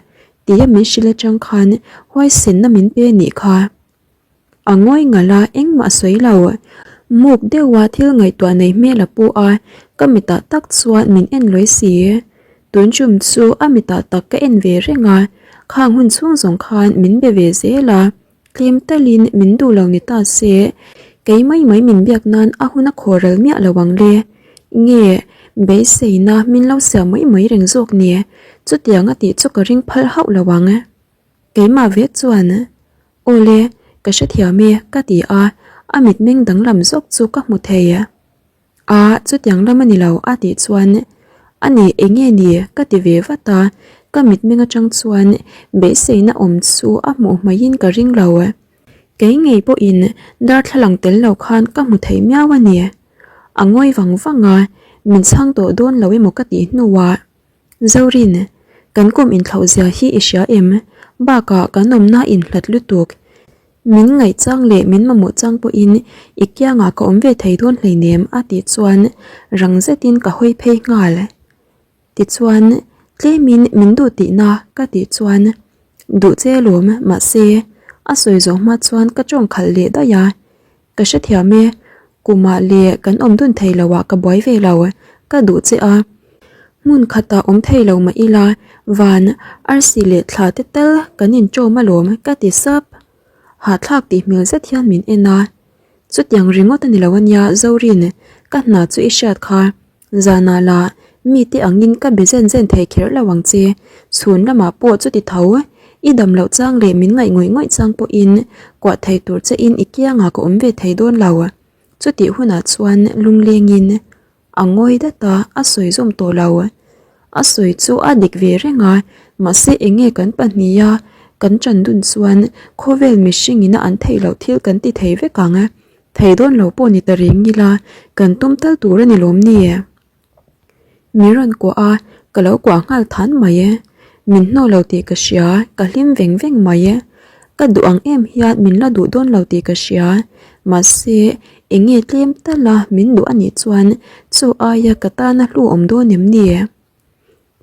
tia min hrilh atang khan huaisenna min pe nih kha. A ngawi ngalh a, engmah a sawi lo. Muk deuha thil ngaihtuah nei hmel a pu a, ka mitah tak chuan min en lawi si. Tun chum chu a mitah tak ka en ve reng a, khang hun chhung zawng khan min be ve zel a. Tlem talin min duh lo ni ta se, kei mai mai min biak nan a hun a khaw ral miah lo ang le. Nge, beiseina min lo siam mai mai reng zawk ni, chutiang a tih chu ka ring phal hauh lo ang. Keimah vek chuan, Aw le, ka hrethiam e, ka ti a, a mitmeng danglam zawk chu ka hmu thei. A, chutiang lam a ni lo a tih chuan a ni eng nge ni ka ti ve vat a, ka mitmeng atang chuan beiseina awm chu a hmuh hmaiin ka ring lo. Kei ngei pawhin darthlalang tel lo khan ka hmu thei miau a ni. A ngawi vang vang a, min chhang tawh dawn lo emaw ka tih hnuah Zorin, kan kum inthlauh zia hi i hria em? Bakah kan awmna inhlat lutuk. Min ngaih chang leh min mamawh chang pawhin i kiangah ka awm ve thei dawn hleinem a tih chuan rang zetin ka hawi phei nghal. Tichuan, tlemin min duh tihna ka tih chuan duh che alawm mahse a sawi zawh hma chuan ka tawng khalh leh daih a. Ka hrethiam e, kumah leh kan awm dun thei lo ah ka buai ve lo, ka duh che a. Hmun khatah awm thei lo mah ila, van, arsi leh thla te tal kan inṭawm alawm ka ti sap. Hahthlak tih hmel zet hian min en a. Chutiang ringawt a ni lo ania Zorin, ka hna chu i hriat kha. Zanah lah mite angin ka be zen zen thei kher lo ang che, chhun lamah pawh chuti tho, i dam loh chang leh min ngaih ngawih ngawih chang pawhin kuah thei tur che in i kiangah ka awm ve thei dawn lo. Chutih hunah chuan lunglengin a ngawi dat a, a sawi zawm tawh lo. A sawi chu a dik ve reng a, mahse eng nge kan pahniha kan ṭan dun chuan khawvel mihring ina an theih loh thil kan ti thei vek ang. Thei dawn lo pawh ni ta reng ila, kan tum tal tur a ni lawm ni? Min rawn kuah a, ka lo kuah nghal than mai e. Min hnawh lo tih ka hria, ka hlim veng veng mai e. Ka duh ang em hian min la duh dawn lo tih ka hria, mahse eng nge tlem tala min duh a nih chuan chu aia ka tana hlu awm dawn em ni?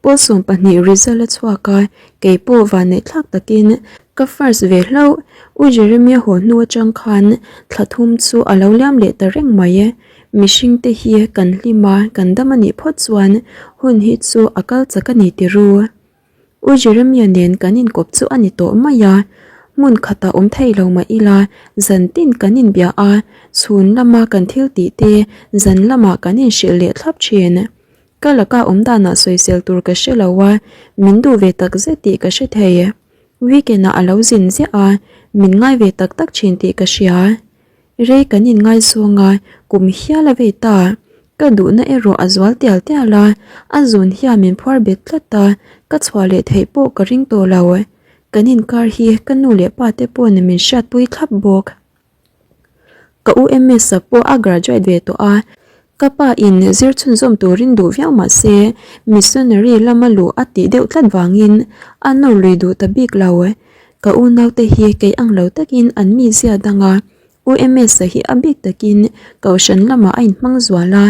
Pawl 12 result a chhuak a, kei pawh vanneih thlak takin ka first ve hlauh. U Jeremia haw hnu atang khan thla thum chu a lo liam leh ta reng mai e. Mihring te hi kan hlim a, kan dam a nih phawt chuan hun hi chu a kal chak a ni ti ru. U Jeremia nen kan inkawp chu a ni tawh mai a, hmun khatah awm thei lo mah ila zan tin kan inbia a, chhun lama kan thil tih te zan lamah kan inhrilh leh thlap thin. Ka laka awm danah sawisel tur ka hre lo a, min duh ve tak zet tih ka hre thei. Weekend ah a lo zin ziah a, min ngai ve tak tak thin tih ka hria. Rei kan inngaizawng a, kum hial a vei ta. Ka duhna erawh a zual tial tial a, a zun hian min phuar bet tlat a, ka chhuah leh theih pawh ka ring tawh lo. Kan inkar hi ka nu leh pa te pawn min hriatpui thlap bawk. Ka u MS-a pawh a graduate ve tawh a, ka pa in zir chhunzawm turin duh viau mah se missionary lama luh a tih deuh tlat vangin a nawr lui duh ta bik lo. Ka unaute hi kei ang lo takin an mizia dang a, u MS-a hi a bik takin kohhran lamah a inhmang zual a,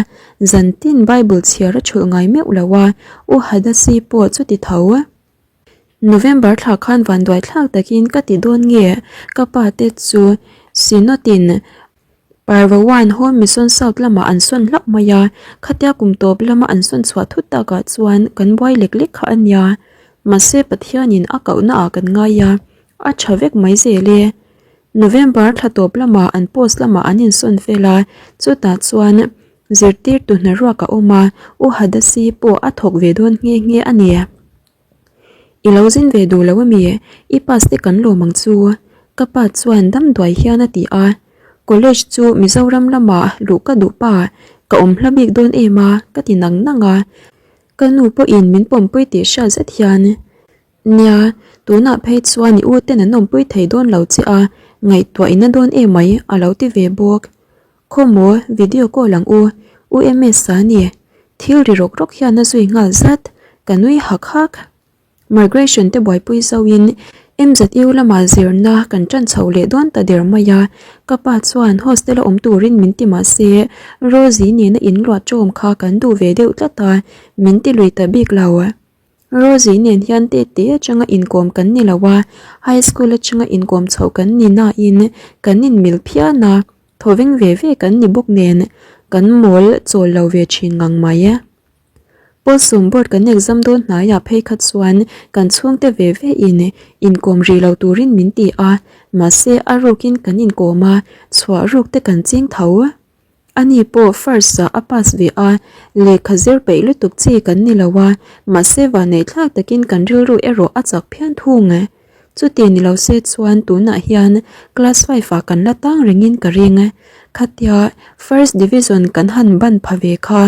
zantin Bible chhiar a thulh ngai meuh lo a, u Hadasi pawh chuti tho. November thla khan vanduai thlak takin ka ti dawn nge ka pa te chu Synod-in Parvawan Home Mission South lamah an sawn hlauh mai a, khatia kum tawp lama an sawn chhuah thut takah chuan kan buai lek lek kha a nia. Mahse Pathianin a kohna ah kan ngai a, a tha vek mai zel e. November thla tawp lamah an post lamah an insawn fel a, chutah chuan Zirtirtu hnaruak a awm a, U Hadasi pawh a thawk ve dawn nghe nghe a ni. I lo zin ve duh lo a mi? I pass te kan lawm ang chu. Ka pa chuan dam duai hian a ti a. College chu Mizoram lamah luh ka duh pa, ka awm hla bik dawn em a, ka ti nang nang a. Ka nu pawhin min pawmpui tih hriat zet hian, Nia, tunah phei chuan i u ten an awmpui thei dawn lo che a, ngaihtuah ina dawn em mai, a lo ti ve bawk. Khawmaw video call ang u, U MS a ni. Thil ri rawk rawk hian a zui nghal zat, ka nui hak hak. Migration te buaipui zoin MZU lama zirna kan tan chho leh dawn ta der mai a, ka pa chuan hostel a awm turin min ti mah se Rosie nena in luah ṭawm kha kan duh ve deuh tlat a, min ti lui ta bik lo. Rosie nen hian tete atanga inkawm kan ni lo a, high school atanga inkawm chhoh kan ni nain kan inmil phian a, thawveng ve ve kan ni bawk nen kan mawl chawl lo ve thin ngang mai. Pawlsawm board kan exam dawn hnaiah phei kha chuan kan chhungte ve ve in inkawm rih lo turin min ti a, mahse a rukin kan inkawm a, chhuah ruk te kan ching tho. Ani pawh first ah a pass ve a, lehkha zir peih lutuk chi kan ni lo a, mahse vanneih thlak takin kan rilru erawh a chak phian thung. Chuti ni lo se chuan tunah hian class five ah kan la tang rengin ka ring. Khatia first division kan han ban pha ve kha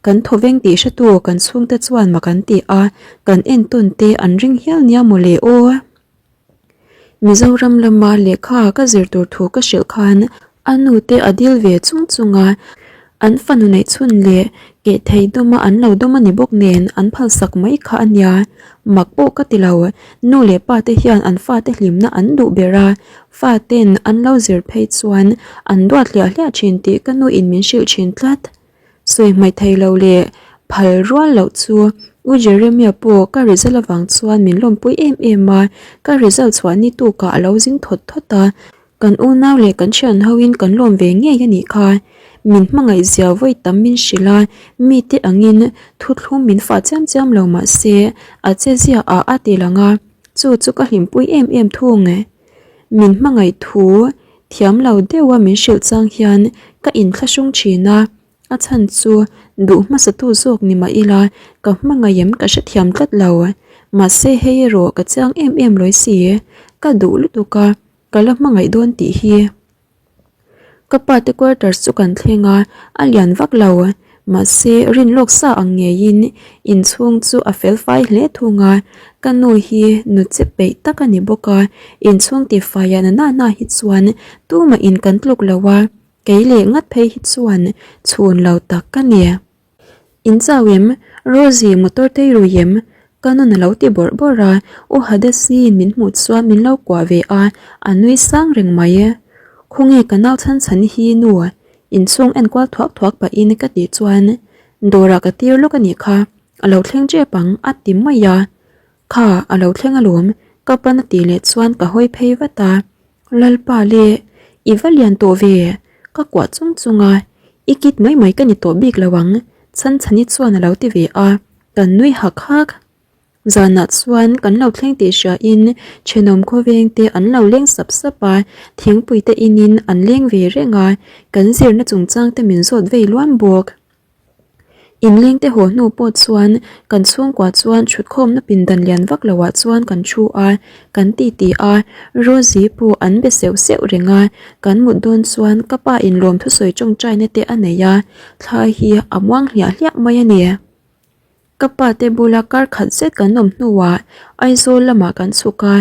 kan thawveng tih hretu kan chhungte chuan mak an ti a, kan entawn te an ring hial nia mawle aw. Mizoram lama lehkha ka zir tur thu ka hrilh khan a nu te a dil ve chung chung a, an fanu neih chhun leh keh thei dawma an lo dawm a ni bawk nen an phalsak mai kha a nia. Mak pawh ka ti lo, nu leh pa te hian an fate hlimna an duh ber a, fa ten an lo zir phei chuan an duat hliah hliah thin tih ka nu in min hrilh thin tlat. Sawi hmaih thei lo leh phal rual loh chu U Jeremia pawh ka result avang chuan min lawmpui em em a, ka result chhuah ni tukah a lo zing thawt thawt a, kan unau leh kan thian hoin kan lawm ve ngei a nih kha. Min hmangaih zia vawi tam min hrilh a, mite angin thuthlum min fah chiam chiam lo mah se a che zia ah a ti lang a, chu chu ka hlimpui em em thung. Min hmangaih thu thiam lo deuha min hrilh chang hian ka inthlahrung thin a, a chhan chu duh hmasatu zawk ni mah ila ka hmangaih em ka hrethiam tlat lo. Mahse hei erawh ka chiang em em lawi si, ka duh lutuk a, ka la hmangaih dawn tih hi. Ka pa te quarters chu kan thleng a, a lian vak lo. Mahse, rin lawk sa ang ngeiin inchhung chu a fel fai hle thung a. Ka nu hi nu che peih tak a ni bawk a, inchhung ti faiah na na hi chuan tumah in kan tluk lo a, kei leh ngat phei hi chuan chhun lo tak ka ni. In chau em? Rosie motor tei rui em? Ka nun a lo ti bawrh bawrh a, U Hadasi min hmuh chuan min lo kuah ve a, a nui sang reng mai. Khawnge ka nau chhan chhan hi nu? Inchhung enkual thuak thuak pahin ka tih chuan dawrah ka tir lawk a nih kha, a lo thleng tep ang a ti mai a. Kha, a lo thleng alawm, ka pan a tih leh chuan ka hawi phei vat a. Lalpa le, i va lian tawh ve, ka kuah chung chung a, i kit mai mai ka ni tawh bik lo ang, Chhanchhani chuan a lo ti ve a, kan nui hak hak. Zanah chuan kan lo thleng tih hriain thenawm khawveng te an lo leng sap sap a, thingpui te inin an leng ve reng a, kan zirna chungchang te min zawt vei luam bawk. Inleng te haw hnu pawh chuan kan chhungkua chuan thutkhawmna pindan lian vak lo ah chuan kan thu a, kan ti ti a, Rosie pawh an be seuh seuh reng a, kan mut dawn chuan ka pa in lawm thusawi tawngtaina te a nei a, thla hi a muang hliah hliah mai a ni. Ka pa te bula kar khat zet kan awm hnuah Aizawl lamah kan chhuk a,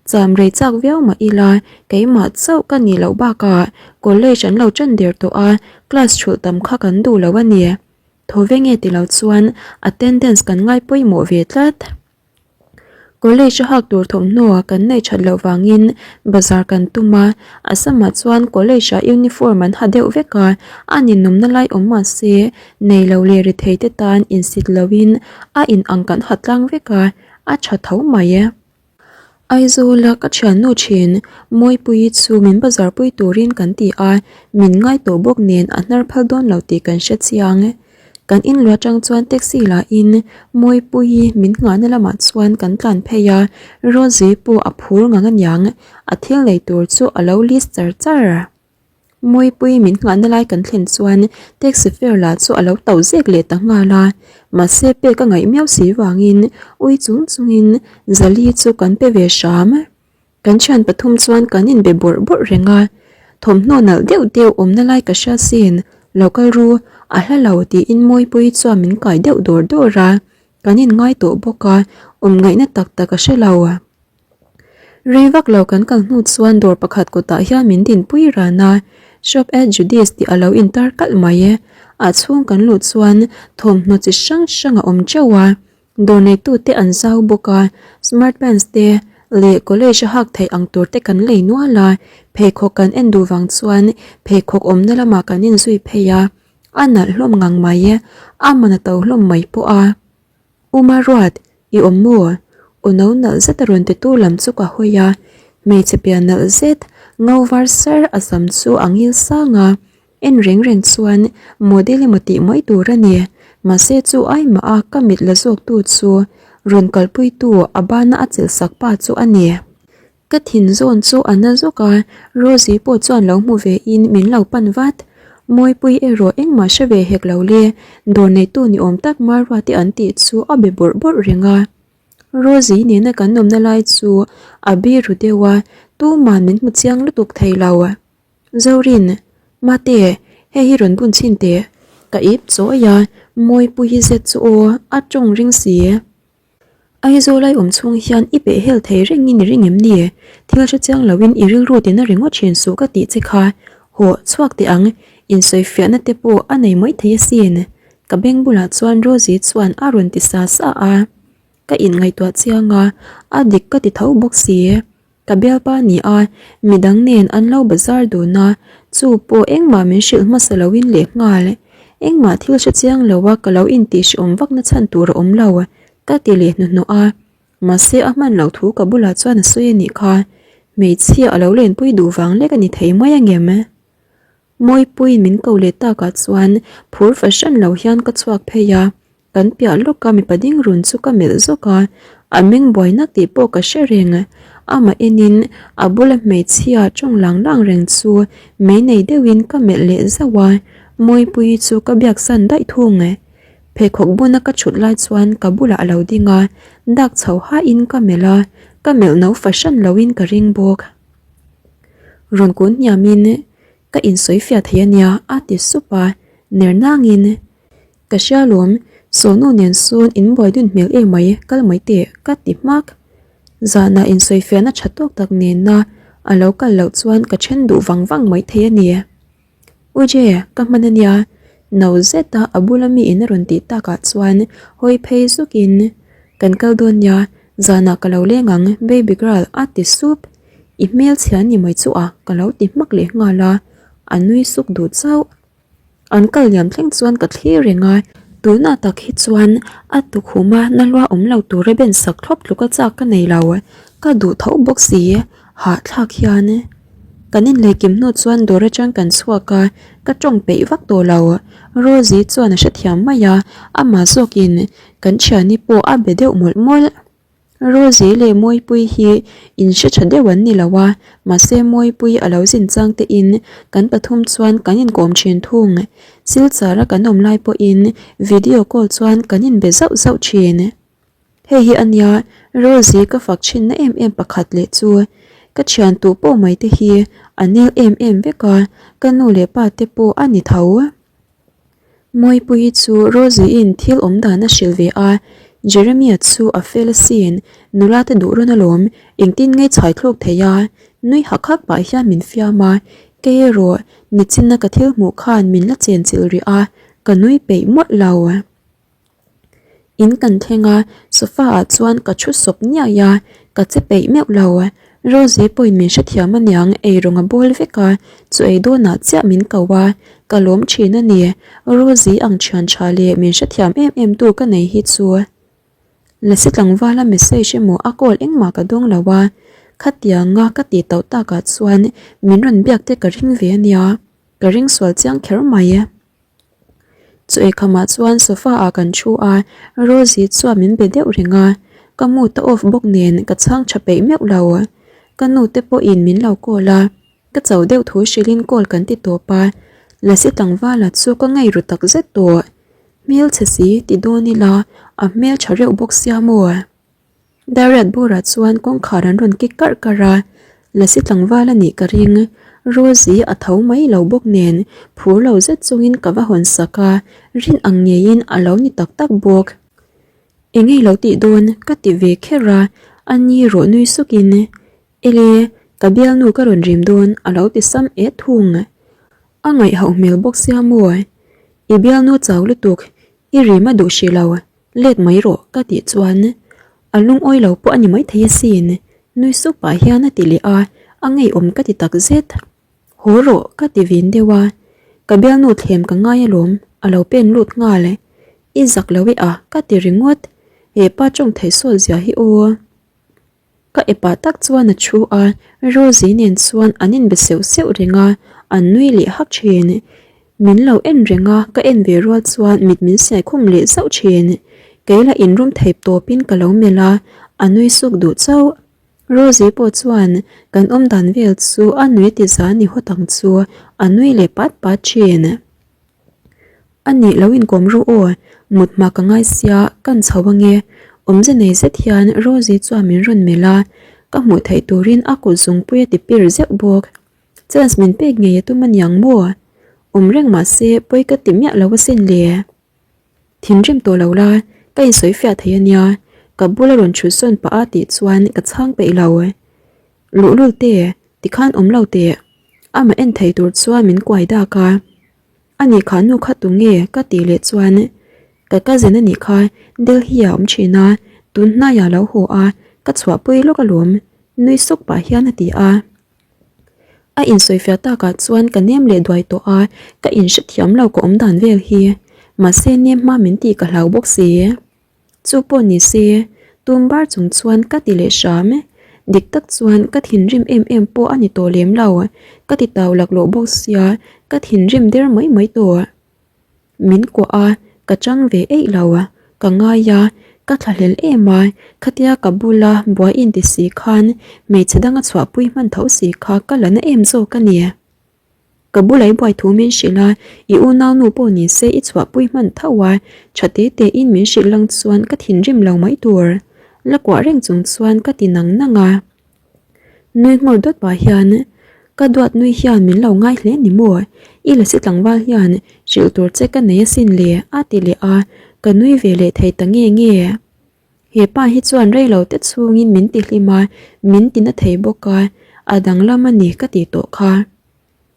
Cham rei chak viau mah ila keimah chauh ka nih loh bakah college an lo ṭan der tawh a, class ṭhulh tam kha kan duh lo a ni. Thaw ve nge ti lo chuan attendance kan ngai pawimawh ve tlat. College a hak tur thawmhnaw kan neih that loh vangin bazar kan tum a, a samah chuan college ah uniform an ha deuh vek a, a ninawmna lai awm mah se nei lo leh ri thei te tan insit loin a in ang kan ha tlang vek a, a tha tho mai e. Aizawla ka thiannu thin Mawipuii chu min bazar pui turin kan ti a, min ngai tawh bawk nen a hnar phal dawn lo tih kan hre chiang. Kan inlu atang chuan taxi lah in Mawipuii min nghahna lamah chuan kan tlan phei a, Rosie pawh a phur ngang aniang, a thil nei tur chu a lo list char char. Mawipuii min nghahna lai kan thlen chuan taxi fare lah chu a lo to zek leh ta nghal a, mahse pek a ngaih miau si vangin ui chung chungin Zali chu kan pe ve hram. Kan thian pathum chuan kan inbe bawrh bawrh reng a, thawmhnaw nalh deuh deuh awmna lai ka hria sin, lo kal ru, a hla lo tiin Mawipuii chuan min kai deuh dawr dawr a, kan inngai tawh bawk a, awm ngaihna tak tak a hre lo. Rei vak lo kan kal hnu chuan dawr pakhat kawtah hian min dinpui ran a, Shop at Judy's tih a lo intar kalh mai e. A chhung kan luh chuan thawmhnaw chi hrang hrang a awm teuh a, dawr neitute an zau bawk a, smart pants te leh college a hak theih ang tur te kan lei nual a, pheikhawk kan en duh vang chuan pheikhawk awmna lamah kan inzui phei a, a nalh hlawm ngang mai e, a man a to hlawm mai pawh a. U Maruat, i awm maw? U no nalh zet a rawn titu lam chu ka hawi a, hmeichhe pian nalh zet, ngo var sar a sam chu a ngil sang a, en reng reng chuan model emaw tih mai tur a ni. Mahse chu ai mah a ka mit la zawk tu chu rawn kalpui tu a bana a chelh sak pa chu a ni. Ka thin zawn chu a na zawk a, Rosie pawh chuan lo hmu ve in min lo pan vat. Mawipui erawh engmah hre ve hek lo le, dawr neitu ni awm tak Marua te an tih chu a be bawrh bawrh reng a. Rosie nena kan awmna lai chu a biru deuh a, tuman min hmu chiang lutuk thei lo. Zorin, Mate, hei hi rawn bun chhin teh. Ka ip chawi a, Mawipuii zet chu aw, a tawng ring si. Aizawl ai awm chhung hian i peh hel thei reng in i ring em ni? Thil hre chiang loin i rilru tina ringawt thin suh ka tih che kha. Hawh, chhuak teh ang, insawi fiahna te pawh a nei mai thei asin. Ka beng bulah chuan Rosie chuan a rawn ti sa sa a. Ka inngaihtuah chiang a, a dik ka ti tho bawk si. Ka bialpa ni a, midang nen an lo bazar dun a, chu pawh engmah min hrilh hmasa loin leh nghal. Engmah thil hre chiang lo a ka lo intihhrehawm vak na chhan tur a awm lo, ka ti leh hnuhnawh a. Mahse a hman loh thu ka bulah chuan a sawi a nih kha. Hmeichhia a lo lenpui duh vang lek a ni thei mai angem? Mawipuiin min ko leh takah chuan phur fahran lo hian ka chhuak phei a, kan piah lawka mipa ding run chu ka melh zawk a, a meng buai nak tih pawh ka hre reng. Amah enin a bula hmeichhia tawng lang lang reng chu mei nei deuhin ka melh leh zauh a, Mawipuii chu ka biak san daih thung. Pheikhawk buna ka thut lai chuan ka bulah a lo ding a, dak chho hain ka melh a, ka melh no fahran loin ka ring bawk. Rawn kun hniamin ka insawi fiah thei a nia a ti sup a, ner nangin ka hria lawm, Sawnu nen sawn in buai dun hmel em mai kal mai teh ka ti hmak. Zanah insawi fiahna tha tawk tak nena a lo kal loh chuan ka then duh vang vang mai thei a ni. Uje, ka hman a nia. No zet a a bula mi in a rawn tih takah chuan hawi phei zukin, Kan kal dawn nia, zanah ka lo leng ang, baby girl a ti sup. I hmel chhia ni mai chu a, ka lo ti hmak leh nghal a, a nui suk duh chauh. An kal liam thleng chuan ka thlir reng a, tunah tak hi chuan a tukhuma na lua awm lo tura ben sak thlawp tluka chak ka nei lo, ka duh tho bawk si, hahthlak hian. Kan inlei kim hnu chuan dawr atang kan chhuak a, ka tawng peih vak tawh lo. Rosie chuan a hrethiam mai a, amah zawkin kan thiani pawh a be deuh mawlh mawlh. Rosie leh Mawipuii hi inhre tha deuh an ni lo a, mahse Mawipuii a lo zin chang te in kan pathum chuan kan inkawm thin thung. Silchar a kan awm lai pawhin video call chuan kan inbe zauh zauh thin. Hei hi a nia, Rosie ka fak thinna em em pakhat leh chu ka thian tu pawh mai te hi a nel em em vek a, ka nu leh pa te pawh a ni tho. Mawipuii chu Rosie-in thil awm dan a hrilh ve a, Jeremia chu a fel asin, nula te duh rawn alawm, engtin ngei chhai thluk thei a, nui hak hak pah hian min fiam a, kei erawh nichinna ka thil hmuh khan min la chen chilh rih a, ka nui peih mawlh lo. In kan thleng a, sofa ah chuan ka thu sawp niai a, ka che peih meuh lo. Rose pawhin min hrethiam aniang eirawng a bawl vek a, chu ei dawnah chiah min ko a, ka lawm thin a ni. Rose ang thian tha leh min hrethiam em em tu ka nei hi chu. Lasi tlangvala message emaw a call engmah ka dawng lo a, khatianga ka tih tauh takah chuan min rawn biak te ka ring ve ania, ka ring sual chiang kher mai. Chu eikhamah chuan sofa ah kan thu a, Rosie chuan min be deuh reng a, ka mood a off bawk nen ka chhang tha peih meuh lo. Ka nu te pawhin min lo call a, ka cho deuh thu hrilhin call kan ti tawp a, Lasi tlangvala chu ka ngei ru tak zet tawh. Hmelchhe si ti dawn ila a hmeltha reuh bawk sia maw? Dariat burah chuan kawngkhar an rawn kik karh karh a, Lasi tlangval a nih ka ring. Rosie a tho mai lo bawk nen phur lo zet chungin ka va hawn sak a, rin ang ngeiin a lo ni tak tak bawk. Eng nge lo tih dawn ka ti ve kher a, a ni rawh nui sukin, Ele, ka bialnu ka rawn rim dawn a lo ti sam et thung. A ngaihhauh hmel bawk sia maw? I bialnu chau lutuk, i rim a duh hrih lo. Let mai rawh ka tih chuan a lungawi lo pawh a ni maithei asin, nui sup pah hian a ti leh a, a ngeiawm ka ti tak zet. Haw rawh ka ti vin deuh a, ka bialnu thlem ka ngai alawm a lo pen lut nghal. I zak lo e a ka ti ringawt, he pa tawng theih sawl zia hi aw. Ka epah tak chuan a thu a, Rosie nen chuan an inbe seuh seuh reng a, an nui leh hak thin. Min lo en reng a, ka en ve rual chuan mit min siai khum leh zauh thin. Kei lah inrum theih tawpin ka lo melh a, a nui suk duh chauh. Rosie pawh chuan kan awm dan vel chu a nui ti za ni hawt ang chu, a nui leh pat pat thin. A nih lo inkawm ru aw, mut hma ka ngai sia, kan chho ange. Awmze nei zet hian Rosie chuan min rawn melh a, ka hmuh theih turin a kut zungpui a ti pir zeuh bawk. Chance min pek ngei a tum aniang maw? Awm reng mah se pawi ka ti miah lo asin le. Thinrim tawh lo la, ka insawi fiah thei ania, ka bula rawn chhut sawn pah a tih chuan ka chhang peih lo. Luhlul te, tikhan awm lo teh. Amah en thei tur chuan min kuai dak a. A nih kha nu kha tu nge ka tih leh chuan ka cousin a nih kha Delhi ah a awm thin a, tun hnaiah a lo haw a, ka chhuahpui lawk alawm nui suk pah hian a ti a. A insawifiah takah chuan ka nem leh duai tawh a, ka inhrethiam lo ka awm dan vel hi. Mahse nem hma min tih ka hlau bawk si. Chu pawh ni se, tum bar chung chuan ka ti leh hram. Dik tak chuan ka thinrim em em pawh a ni tawh lem lo. Ka ti tau laklawh bawk sia, ka thinrim der mai mai tawh. Min kuah a, ka chang ve eih lo. Ka ngai a, ka thlahlel em a, khatia ka bula buai inti si khan hmeichhe danga chhuahpui hman tho si kha ka la na em zawk a ni. Ka bulai buai thu min hrilh a, i unaunu pawh ni se i chhuahpui hman tho a, tha te te in min hrilh lang chuan ka thinrim lo mai tur. La kuah reng chung chuan ka ti nang nang a. Nui nghawr dawt pah hian, Ka duat nui hian min lo ngai hle ni maw? I lasi tlangval hian hrilh tur che ka nei asin le a ti leh a, ka nui ve leh thei ta nge nge. He pa hi chuan rei lo te chhungin min ti hlim a, min ti na thei bawk a, a danglam a ni ka tih tawh kha.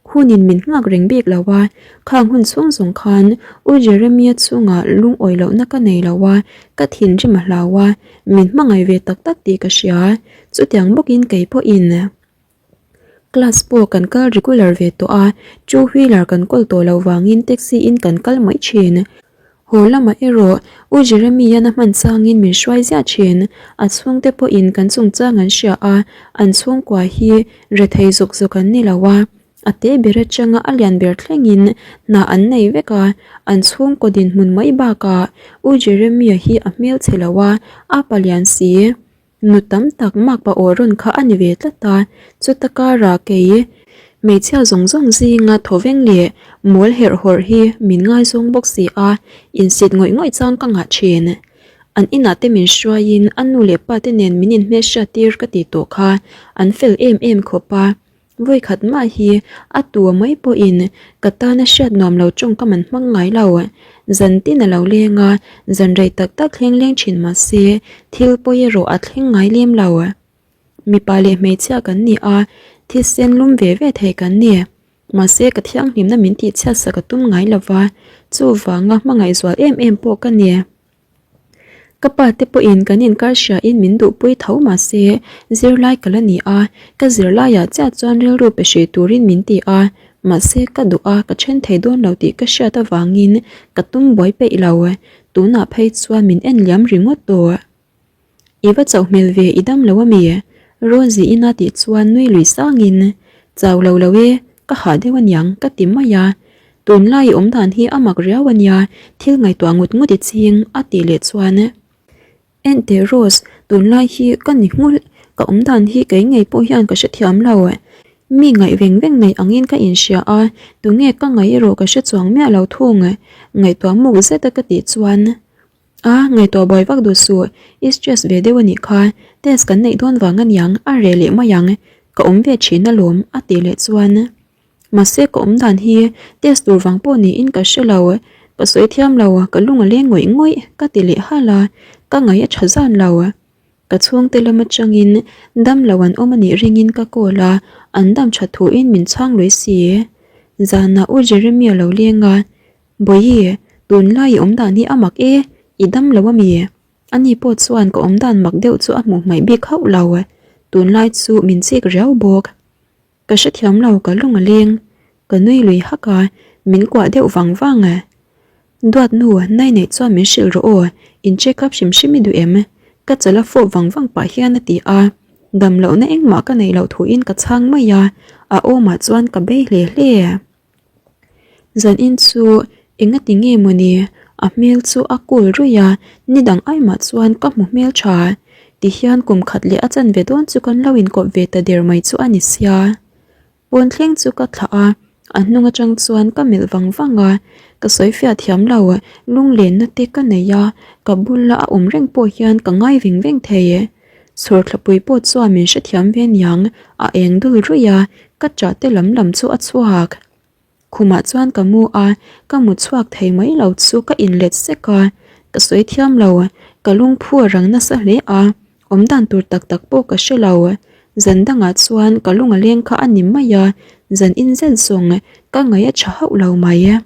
Hunin min nghak reng bik lo a, khang hun chhung zawng khan U Jeremia chungah lungawi lohna ka nei lo a, ka thinrim a hlau a, min hmangaih ve tak tak tih ka hria, chutiang bawkin kei pawhin. Class pawh kan kal regular ve tawh a, two wheeler kan kawl tawh loh vangin taxi in kan kal mai thin. Haw lamah erawh U Jeremy-a'n a hman changin min hruai ziah thin. A chhungte pawhin kan chungchang an hria a, an chhungkua hi rethei zawk zawk an ni lo a, a te ber atanga a lian ber thlengin hna an nei vek a, an chhungkaw dinhmun mai bakah U Jeremy-a hi a hmelchhe lo a, a palian si. Nu tam tak makpa aw rawn kha a ni ve tlat a, chuta karah kei hmeichhia zawng zawng zinga thawveng leh mawl herh hawrh hi min ngaizawng bawk si a, insit ngawih ngawih chang ka ngah thin. An inah te min hruaiin a nu leh pa te nen min inhmelhriat tir ka tih tawh kha an fel em em khawp a. Vawikhat mah hi a tu mai pawhin ka tana hriat nuam lo tawngkam an hmang ngai lo. Zan tin a lo leng a, zan rei tak tak thleng leng thin mah se thil pawi erawh a thleng ngai lem lo. Mipa leh hmeichhia kan ni a, thisen lum ve ve thei kan ni. Mahse ka thianghlimna min tihchhiatsak a tum ngai lo va, chuvanga hmangaih zual em em pawh ka ni. Ka pa te pawhin kan inkar hriain min duhpui tho mahse zirlai ka la ni a, ka zirlaiah chiah chuan rilru pe hrih turin min ti a, mahse ka duh a ka then thei dawn lo tih ka hriat avangin ka tum buai peih lo, tunah phei chuan min en liam ringawt tawh. I va chauh hmel ve i dam lo ami? Rosie ina tih chuan nui lui sangin, Chau lo lo e, ka hah deuh aniang ka ti mai a. Tunlai i awm dan hi a mak riau ania, thil ngaihtuah ngut ngut i ching a tih leh chuan, Enteh Rose, tunlai hi ka ni nghulh, ka awm dan hi kei ngei pawh hian ka hrethiam lo. Mi ngaih veng veng nei angin ka inhria a, tunge ka ngaih erawh ka hre chuang miah lo thung, ngaihtuah muk zeta ka tih chuan, A, ngaihtuah buai vak duh suh, i stress ve deuh a nih kha, test kan neih dawn vang aniang, a reh leh mai ang, ka awm ve thin alawm a tih leh chuan. Mahse ka awm dan hi test tur vang pawh niin ka hre lo, ka sawi thiam lo, ka lung a leng ngawih ngawih ka ti leh halh a, ka ngaih a tha zan lo. Ka chhungte lam atangin dam lo an awm a nih ringin ka call a, an dam tha thuin min chhang lui si. Zanah U Jeremy a lo leng a, Bawihi, tunlai i awm dan hi a mak e, i dam lo a mi? Ani pawh chuan ka awm dan mak deuh chu a hmuh hmaih bik hauh lo, tunlai chu min chik riau bawk. Ka hrethiam lo ka lung a leng, ka nui lui hak a, min kuah deuh vang vang. Duat nu, nai neih chuan min hrilh rawh aw, in check up hrim hrim i duh em? Ka chal a fawp vang vang pah hian a ti a, dam lohna engmah ka neih loh thuin ka chhang mai a, a awmah chuan ka bei hle hle. Zanin chu engati nge mawni a hmel chu a cool ruih a, ni dang aimah chuan ka hmu hmel tha. Tihian kum khat leh a chanve dawn chu kan lo inkawp ve ta der mai chu a ni sia. Pawn thleng chu ka thlah a, a hnung atang chuan ka melh vang vang a, ka sawi fiah thiam lo, lunglenna te ka nei a, ka bula a awm reng pawh hian ka ngai veng veng thei. Chhawrthlapui pawh chuan min hrethiam ve niang, a eng dul ruih a, ka ṭah te lam lam chu a chhuak. Khumah chuan ka mu a, ka mu chhuak thei mai lo chu ka inlet sek a, ka sawi thiam lo, ka lungphu a rang nasa hle a, awm dan tur tak tak pawh ka hre lo. Zan dangah chuan ka lung a leng kha a ni mai a, zan in zet zawng ka ngaih a ṭha hauh lo mai.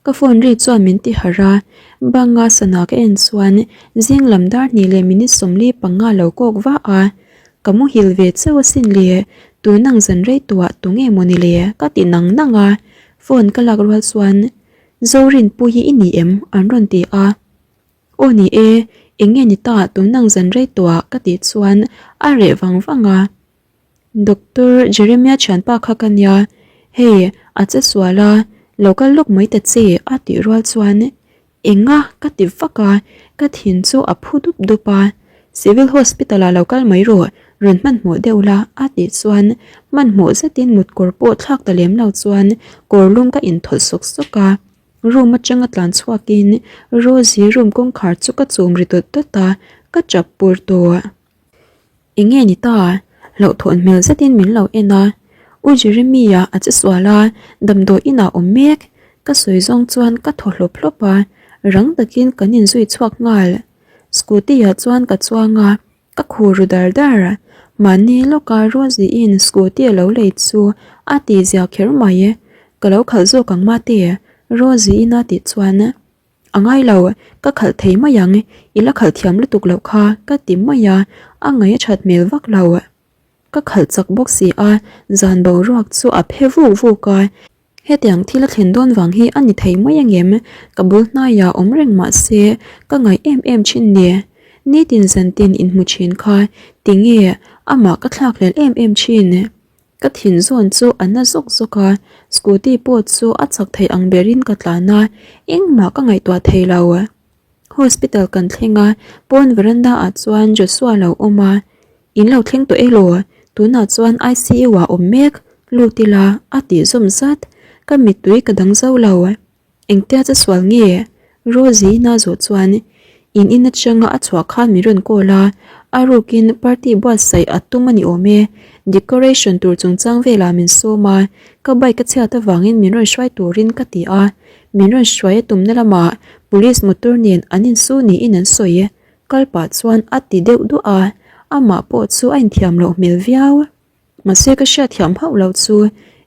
Ka phone ri chuan min ti harh a, banga sana ka en chuan zing lam dar hnih leh minute 45 lo kawk vah a, ka muhil ve chauh asin le, tun ang zan rei tuah tu nge mawni le ka ti nang nang a, phone ka lak rual chuan Zorinpui hi i ni em? an rawn ti a, aw ni e, eng nge ni ta tun ang zan rei tuah ka tih chuan a reh vang vang a. Doctor Jeremiah thianpa kha ka nia, hei a che sual a, lo kal lawk mai ta che a tih rual chuan enga ka ti vak a, ka thin chu a phu dup dup a, Civil Hospital ah lo kal mai rawh, rawn hmanhmawh deuh la a tih chuan hmanhmawh zetin mut kawr pawh thlak ta lem lo chuan kawr lum ka inthawlh sawk sawk a, room atanga tlan chhuakin Rosie room kawngkhar chu ka chum ri dawt dawt a, ka chap pur tawh. Eng nge ni ta? Hlauhthawn hmel zetin min lo en a. U Jeremy-a a che sual a, damdawi inah awm mek. Ka sawi zawng chuan ka thaw hlawp hlawp a, rang takin kan inzui chhuak nghal. Scooty-ah chuan ka chuang a, ka khur ru dar dar. Mahni lawka Rosie-in scooty a lo lei chu a tihzia kher mai. Ka lo khalh zawk ang mate, Rosie-in a tih chuan. A ngai lo, ka khalh thei mai ang, i la khalh thiam lutuk loh kha ka ti mai a, a ngaih a that hmel vak lo. Ka khalh chak bawk si a, zan boruak chu a phe vuk vuk a, hetiang thil a thlen dawn vang hi a ni thei mai angem, ka bul hnaiah awm reng mah se ka ngaih em em thin ni. Nitin zantin inhmu thin kha tinge amah ka thlakhlelh em em thin. Ka thin zawn chu a na zawk zawk a, scooty pawh chu a chak thei ang berin ka tlan a, engmah ka ngaihtuah thei lo. Hospital kan thleng a, pawn veranda ah chuan Joshua lo awm a, In lo thleng tawh elaw? Tunah chuan ICU ah awm mek, lut ila a tih zawm zat, ka mittui ka dang zo lo. Engtia che sual nge? Rosie-in a zawh chuan in in atanga a chhuah khan min rawn call a, A rukin party buatsaih a tum a ni awm e. Decoration tur chungchang velah min sawm a, ka bike a chhiat avangin min rawn hruai turin ka ti a. Min rawn hruai a tumna lamah police motor nen an insu niin an sawi. Kal pah chuan a ti deuh duah a, amah pawh chu a inthiam loh hmel viau. Mahse ka hriatthiam hauh loh chu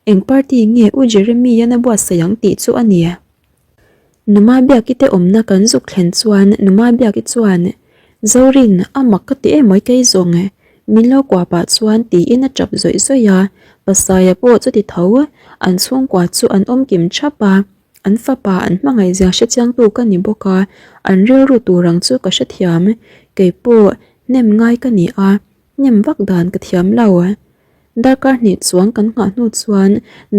eng party nge U Jeremy-a'n a buatsaih ang tih chu a ni. Numa Biaki te awmna kan zuk thlen chuan Numa Biaki chuan, Zorin, a mak ka ti em mai kei zawng e, min lo kuah pah chuan tiin a tap zawih zawih a, Pasaia pawh chuti tho, an chhungkua chu an awm kim thap a, an fapa an hmangaihzia hrechiangtu ka ni bawk a, an rilru tur ang chu ka hrethiam, kei pawh hnem ngai ka ni a. Hnem vak dan ka thiam lo. Darkar hnih chuang kan nghah hnu chuan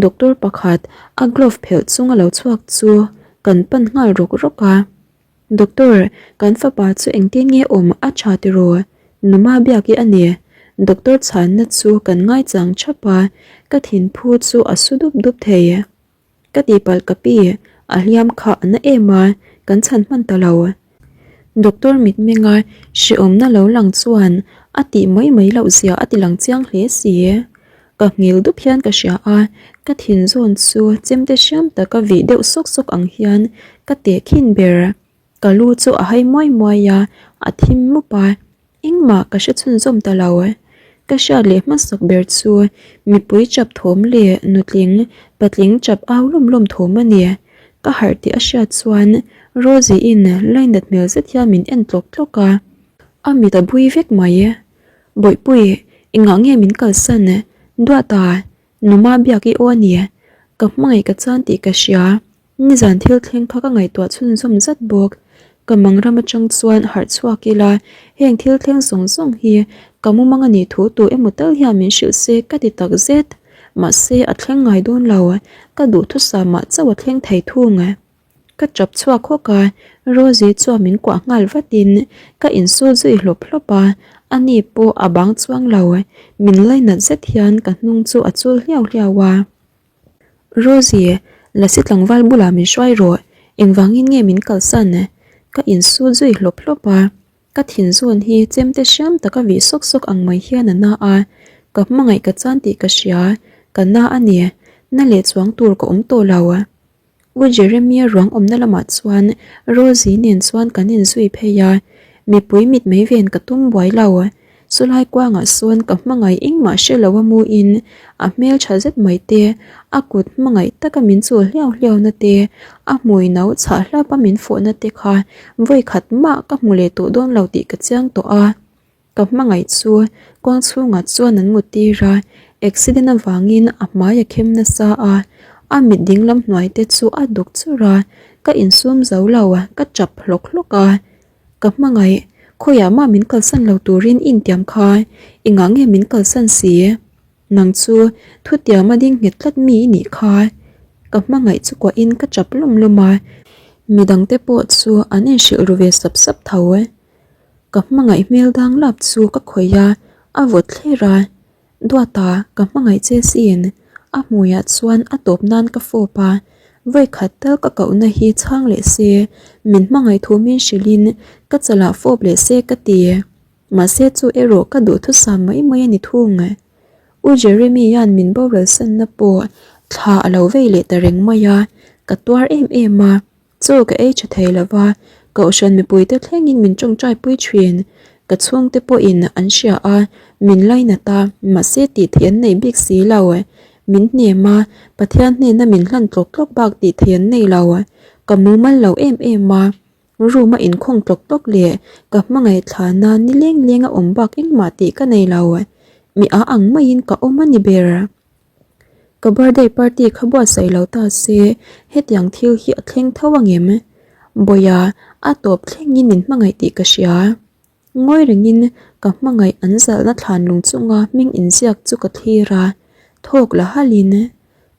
doctor pakhat a glove phelh chung a lo chhuak chu kan pan nghal rawk rawk a. Doctor, kan fapa chu engtin nge awm a tha tiraw? Numa biak i a ni. Doctor chhanna chu kan ngaichang thap a, ka thinphu chu a su dup dup thei. Ka tihpalh ka pi, a hliam kha a na em a, kan chhan hman ta lo. Doctor mitmenga hrehawmna lo lang chuan a tih mai mai loh zia a ti lang chiang hle si. Ka nghil dup hian ka hria a, ka thin zawn chu chemte hriam taka vih deuh sawk sawk ang hian ka tehkhin ber. Ka lu chu a hai muai muai a, a thim mup a. Engmah ka hre chhunzawm ta lo. Ka hriat leh hmasak ber chu mipui chap thawm leh nutling patling chap au lawm lawm thawm a ni. Ka harh tih a hriat chuan Rosie-in lainat hmel zet hian min en tlawk tlawk a, a mit a bui vek mai. Bawihpui, engah nge min kalsan? Duata, numa biak i aw a ni. Ka hmangaih ka chan tih ka hria. Nizan thil thleng kha ka ngaihtuah chhunzawm zat bawk. Ka mang ram atang chuan harh chhuak ila, heng thil thleng zawng zawng hi ka mumang a nih thu tu emaw tal hian min hrilh se ka ti tak zet. Mahse a thleng ngai dawn lo, ka duhthusam mah chauh a thleng thei thung. Ka tap chhuak hawk a, Rosie chuan min kuah nghal vatin ka insul zui hlawp hlawp a, ani pawh a bang chuang lo, min lainat zet hian ka hnung chu a chul hliau hliau a. Rosie, Lasi tlangval bulah min hruai rawh, engvangin nge min kalsan? Ka insu zui hlawp hlawp a, ka thin zawn hi chemte hriam taka vih sawk sawk ang mai hian a na a, ka hmangaih ka chan tih ka hria, ka na a ni, na leh chuang tur ka awm tawh lo. U Jeremia ruang awmna lamah chuan Rosie nen chuan kan inzui phei a, mipui mitmei ven ka tum buai lo. Chulai kuangah sawn ka hmangaih engmah hre lo a muin a hmel tha zet mai te, a kut hmangaih taka min chul hliau hliau na te, a hmui no chhah hlap a min fawhna te kha vawi khat mah ka hmu leh tawh dawn lo tih ka chiang tawh a. Ka hmangaih chu kuang chhungah chuan an mut tir a, accident avangin a hmai a khem nasa a, a mit dinglam hnuai te chu a duk chur a, ka insum zo lo ka tap hlawk hlawk a. Ka hmangaih, khawiah mah min kalsan lo turin intiam kha engah nge min kalsan si? Nang chu thutiam a ding nghet tlat mi i nih kha. Ka hmangaih chu kuahin ka tap lawm lawm a, midangte pawh chu an inhrilh ru ve sap sap tho. Ka hmangaih hmel dang lap chu ka khawih a, a vawt thler a. Duata, ka hmangaih che sin. A hmuiah chuan a tawp nan ka fawp a, vawikhat tal ka kohna hi chhang leh se, min hmangaih thu min hrilhin ka chalah fawp leh se ka ti. Mahse chu erawh ka duhthusam mai mai a ni thung. U Jeremy-a'n min boral sanna pawh thla a lo vei leh ta reng mai a, ka tuar em em a. Chaw ka ei tha thei lo va, Kohhran mipuite thlengin min tawngtai pui thin. Ka chhungte pawhin an hria a, min lainat a, mahse tih theih an nei bik si lo. Min hnem a, Pathian hnena min hlan tlawk tlawk bak tih theih an nei lo. Ka mumal lo em em a, room a inkhawng tlawk tlawk leh ka hmangaih thlana ni leng leng a awm bak engmah tih ka nei lo. Mi a ang maiin ka awm a ni ber. Ka birthday party kha buatsaih lo ta se hetiang thil hi a thleng tho angem? Bawiha, a tawp thlengin min hmangaih tih ka hria. Ngawi rengin ka hmangaih an zalhna thlan lung chunga hming inziak chu ka thlir a, thawk la halin,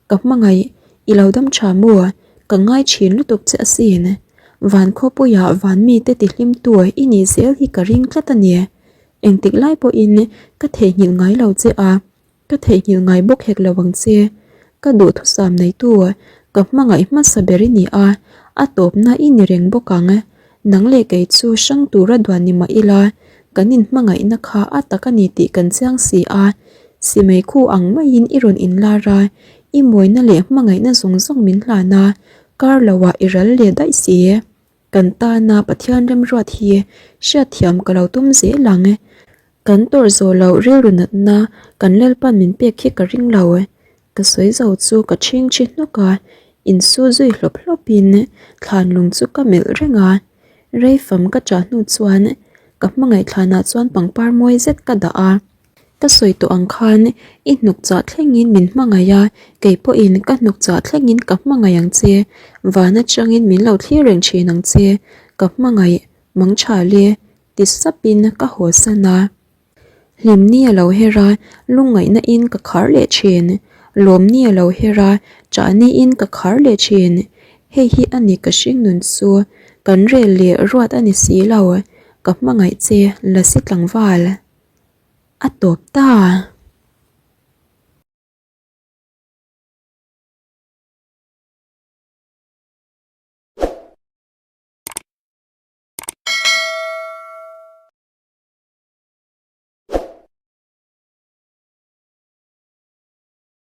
Ka hmangaih, i lo dam tha maw? Ka ngai thin lutuk che asin. Van khawpuiah van mite tihlimtu i nih zel hi ka ring tlat a ni. Engtik lai pawhin ka theihnghilh ngai lo che a. Ka theihnghilh ngai bawk hek lo ang che. Ka duhthusam neitu, ka hmangaih hmasa ber i ni a, a tawpna i ni reng bawk ang. Nang leh kei chu hrang tura duan ni mah ila, Kan inhmangaihna kha a tak a ni tih kan chiang si a, simei khu ang maiin i rawn inlar a, i mawina leh hmangaihna zawng zawng min hlan a, kar loah i ral leh daih si. Kan tana Pathian remruat hi hriatthiam ka lo tum zel ang. Kan tawrh zawh loh rilru natna kan Lalpan min pek hi ka ring lo. Ka sawi zo chu ka chhing thi hnawk a, insu zui hlawp hlawpin thlan lung chu ka melh reng a. Rei fam ka chah hnu chuan ka hmangaih thlanah chuan pangpar mawi zet ka dah a. Ka sawi tawh ang khan i hnuk chah thlengin min hmangaih a, kei pawhin ka hnuk chah thlengin ka hmangaih ang che. Van atangin min lo thlir reng thin ang che, ka hmangaih mang tha le ti sapin ka haw san a. Hlimni a lo her a, lungngaihna in ka khar leh thin. Lawmni a lo her a, chahni in ka khar leh thin. Hei hi a ni ka hring nun chu, kan rel leh ruat a ni si lo, ka hmangaih che Lasi tlangval. A tawp ta.